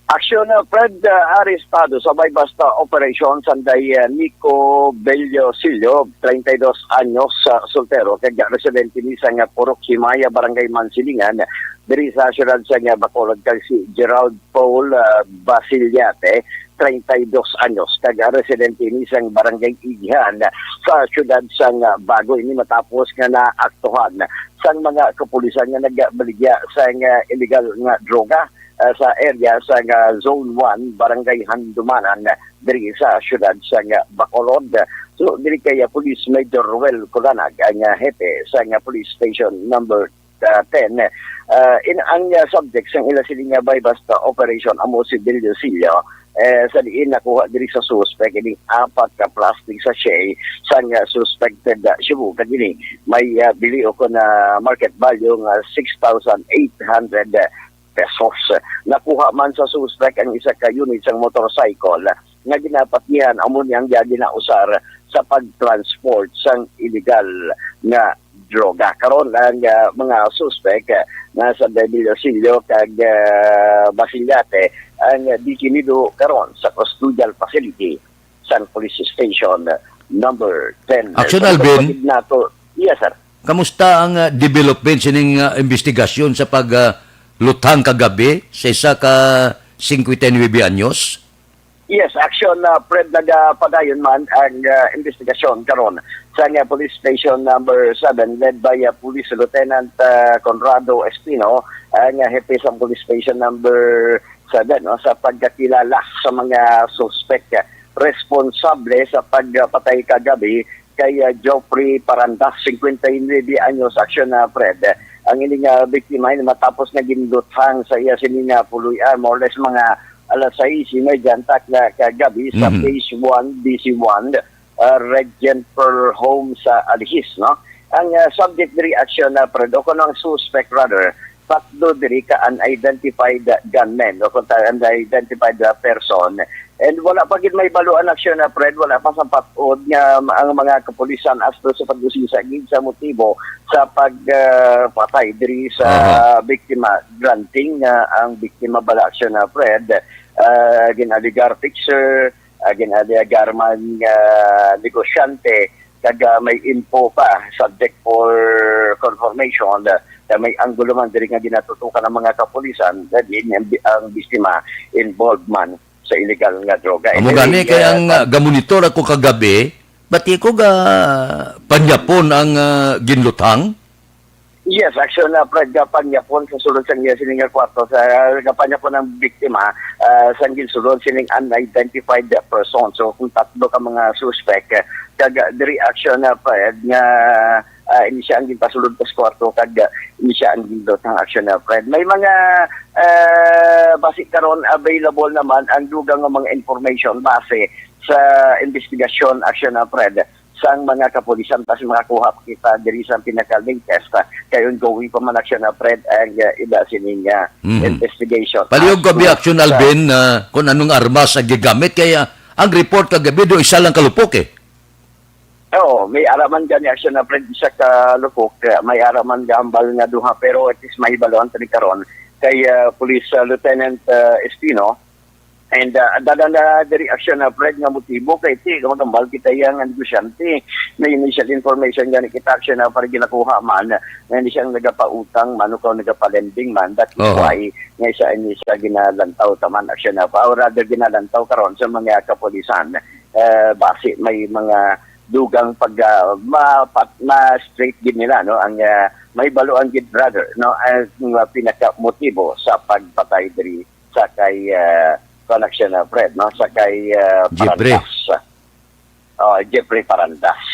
Aksyon, uh, Fred, uh, arestado sa may basta operasyon sanday, uh, Nico Bellosillo, treinta y dos anyos, uh, soltero, kag residente ni sa nga Purok Himaya, Barangay Mansilingan, diri sa siyudad sa nga Bacolod, kag si Gerald Paul, uh, Basiliate, treinta y dos anyos, kag residente ni sang Barangay Igihan sa siyudad sang Bago. Ini matapos nga naaktuhan sang mga kapulisan nga nagbaligya sang illegal nga droga, ah, sa area sang Zone one, Barangay Handumanan, diri sa siyudad sang Bacolod. So, diri kay, ah, Police Major Ruel Colanag ang, ah, hepe sang, ah, Police Station Number ah, ten. Ah, in, ang, ah, subject sang ila sini nga buy-bust operation amo si Bellosillo, eh, sa diin nakuha diri sa suspek ining apat ka plastic sachet sang, ah, suspected, ah, shabu. Kag ini may, ah, bili o kon, ah, market value nga six thousand eight hundred pesos. Nakuha man sa suspek ang isa ka unit sang motorcycle nga ginapatihan, amo ni ang ginausar sa pag-transport sang illegal nga droga. Karon ang, ah, mga suspek, ah, nasa Davilasillo kag, ah, Basilicate ang detenido karon sa custodial facility sang Police Station Number ten. Action, Sa Alvin. Pagpagid nato, yes, sir. Kamusta ang, ah, development sining, ah, investigasyon sa pag, ah, luthang kagabi sa isa ka singkwenta y nuebe anyos? Yes, action, ah, Fred, nagapadayon man ang, ah, investigasyon karon sa nga Police Station Number seven, led by, ah, Police Lieutenant, ah, Conrado Espino, ang, ah, hepe sa Police Station Number seven, no, sa pagkakilala sa mga suspek responsable sa pagpatay kagabi kay, ah, Geoffrey Parandas, singkwenta y nuebe anyos, action na, Fred. Ang ining, ah, biktima ini matapos nga ginluthang sa iya sini nga puloy-an, more or less mga alas sais y media antak nga kagabi sa Mhm. Phase one, B C one, ah, Regent Pearl Home sa Alihis, no? Ang, ah, subject diri, action na, Fred, o kuno ang suspect rather, tatlo diri ka unidentified gunmen o kung ta-, unidentified, ah, person. And wala pa gid mahibalo ang aksyon na, Fred, wala pa sa pat-od nga ang mga kapulisan asto sa pag-usisa gid sa motibo sa pag, ah, patay diri sa Aha. biktima. Granting nga ang biktima bala, aksyon na, Fred, ah, gin-alegar fixer, ah, gin-alegar man nga negosyante, kag, ah, may info pa, subject for confirmation, ah, na may anggulo man diri nga ginatutukan ang mga kapulisan, that in, ang, ang biktima involved man sa illegal nga droga. Amo gani, kay ang, ah, ah, gamonitor ako kagabi, bati ko ga panyapon ang, ah, ginluthang. Yes, action na, Fred, ga panyapon sa sulod sang iya sini nga kwarto, sa ga panyapon ang biktima, ah, sang ginsulod sining unidentified person. So, kung tatlo ka mga suspect, eh, kag, ah, diri action na, Fred, nga, ah, ini siya ang ginpasulod sa kwarto, kag, ah, ini siya ang gindot ng action na, Fred. May mga, ah, basi karon available naman ang dugang nga mga information base sa investigasyon, action na, Fred, sang mga kapulisan, tas makakuha pa kita diri sa pinaka-latest, ah, kay ongoing pa man, action na, Fred, ang, ah, ila sining, ah, Mhm. investigation. Palihog As kami, to action, sa Alvin, ah, kung anong armas ang gigamit, kay, ah, ang report kagabi do isa lang kalupok, eh. Oo, may ara man gani, action na, Fred, isa ka lupok, ah, may ara man gahambal nga duha, pero at least mahibaloan tani karon kay, ah, Police, ah, Lieutenant, ah, Espino. And, ah, dala na diri action na, Fred, nga motibo kay ti, kung tambal kita yang negosyante, may initial information gani kita, action na, para ginakuha man, nga hindi siya nagapautang man o kung nagapalending man. That is Oho. why nga siya, hindi siya ginalantaw taman, action na, pa, or rather ginalantaw karon sa mga kapulisan. Eh, basi may mga dugang pag, ah, ma-, pat-, ma-straight gid nila, no, ang, ah, may baluan gid, brother, no, ang, ah, pinaka motibo sa pagpatay diri sa kay, ah, kuwan, action na, Fred, no? Sa kay, ah, Jeffrey. Parandas. Oh, Jeffrey Parandas.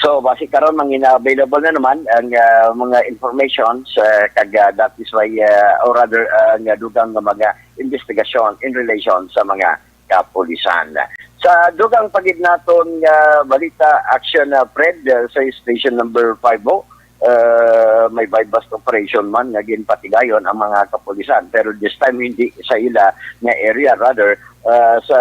So, basi karon, mangina available na naman ang, ah, mga informations, ah, kag, ah, that is why, ah, or rather, ah, ang dugang nga mga investigasyon in relation sa mga kapulisan. Sa dugang pagid naton nga balita, action na, Fred, ah, sa station number five oh, uh, may buy-bust operation man nga ginpatigayon ang mga kapulisan. Pero this time, hindi sa ila nga area, rather, uh, sa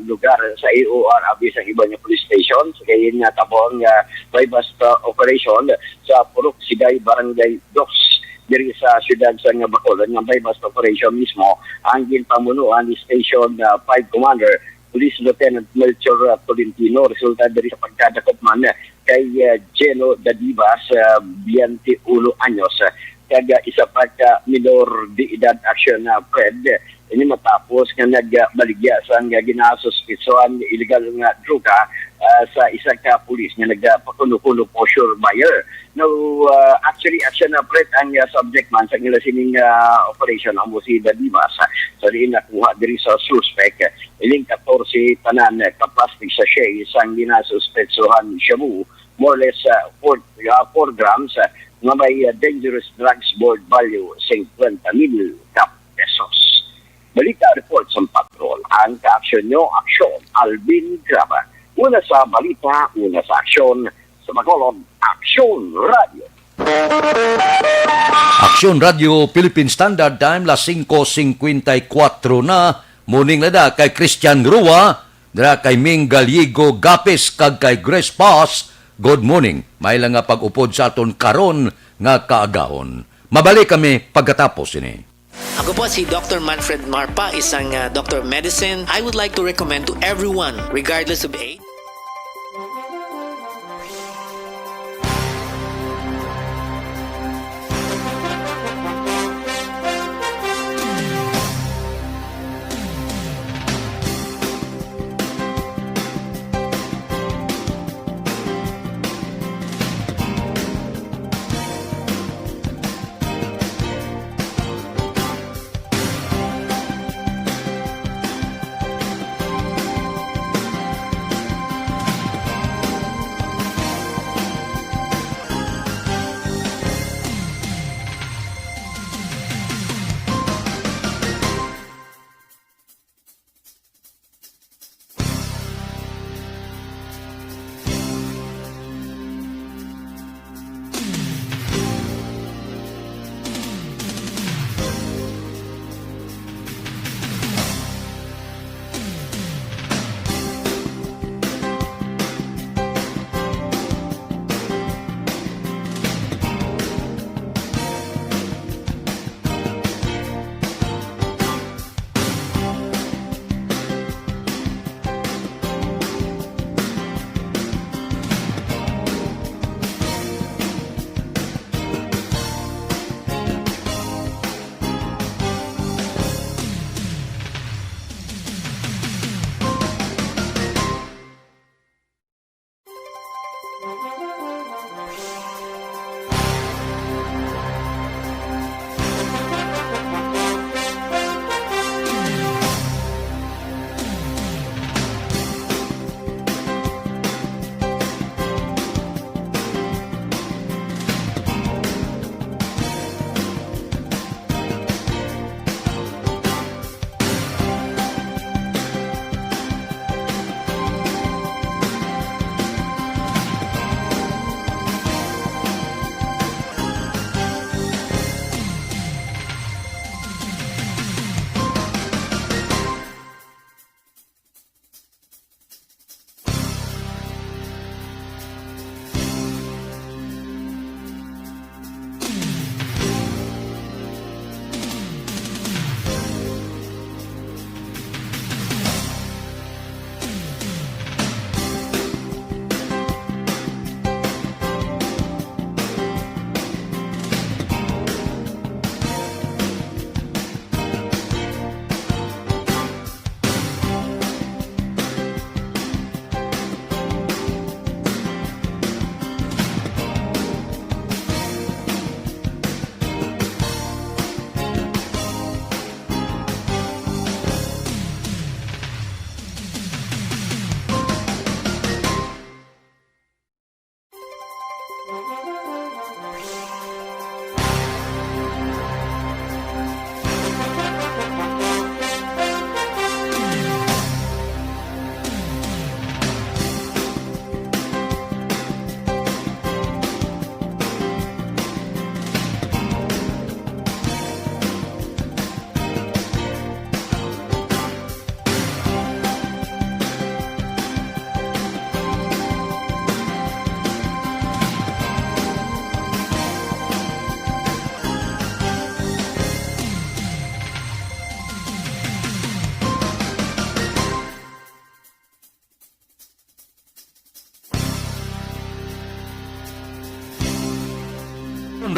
lugar, sa A O R, abi sa iba nga police station. Kay yun nga, tabon nga buy-bust, uh, operation sa Purok Sigay, Barangay Dos, diri sa siyudad sa nga Bacolod. Nga buy-bust operation mismo ang ginpamunuan ni Station, uh, five Commander Police Lieutenant Melchor, uh, Tolentino, resulta diri sa pagkadakop man kay, uh, Geno Dadivas, uh, biyente uno anyos, uh, kag, uh, isa pa ka minor de edad, action na, Fred. Ini matapos nga nagbaligya sang, uh, ginasuspitsuhan nga illegal nga droga, uh, sa isa ka pulis nga nagapakuno-kuno po, sure buyer. No, uh, actually, action na, Fred, ang, uh, subject man sa ila sining, uh, operation, amo si Dadivas, uh, sa diin nakuha diri sa suspect, uh, ining katorse tanan, uh, ka plastic sachet sang ginasuspetsuhan shabu, more or less, uh, four, uh, four grams, uh, nga may, uh, dangerous drugs worth value singkwenta mil ka pesos. Balita report sa Patrol, ang kaaksyon nyo, aksyon. Alvin Graba, una sa balita, una sa aksyon, sa Bacolod, Aksyon Radio. Aksyon Radio Philippine Standard Time, las singko singkwenta y kuwatro na. Morning na da kay Christian Rua, dira kay Ming Gallego Gapis, kag kay Grace Paz. Good morning. May lang nga pag-upod sa aton karon nga kaagahon. Mabalik kami pagkatapos ini. Ako po si Doctor Manfred Marpa, isang, ah, Doctor of Medicine. I would like to recommend to everyone, regardless of age,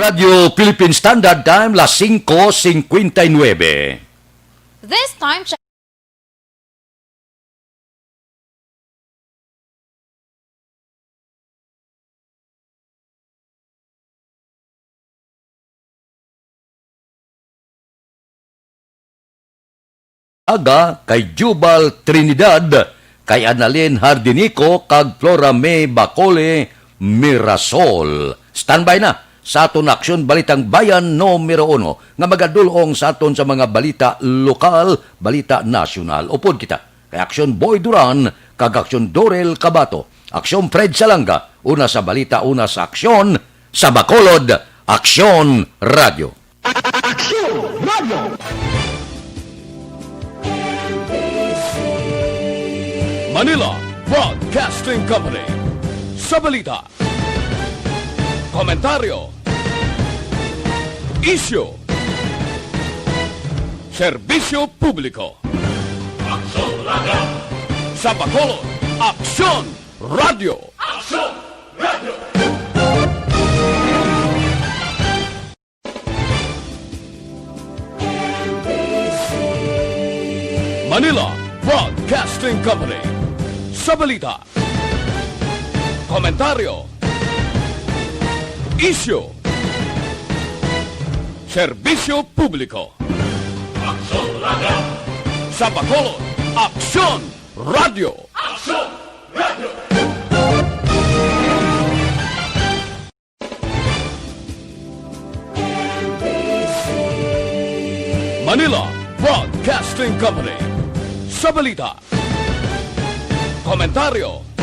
Radyo Philippine Standard Time, las singko singkwenta y nuebe. This time check. Aga kay Jubal Trinidad, kay Annalyn Hardinico, kag Flora May Bacole Mirasol. Standby na sa aton Aksyon Balitang Bayan numero uno nga magadul-ong sa aton sa mga balita lokal, balita nasyonal. Upod kita kay Aksyon Boy Duran kag Aksyon Dorel Cabato. Aksyon Fred Salanga, una sa balita, una sa aksyon. Sa Bacolod, Aksyon Radio. Aksyon Radio. Manila Broadcasting Company. Sa balita, komentaryo, isyu, serbisyo publiko. Aksyon Radio. Sa Bacolod, Aksyon Radio. Aksyon Radio. Manila Broadcasting Company. Sa balita, komentaryo, isyu, serbisyo publiko. Aksyon Radio. Sa Bacolod, Aksyon Radio. Aksyon Radio. Manila Broadcasting Company. Sa balita, komentaryo,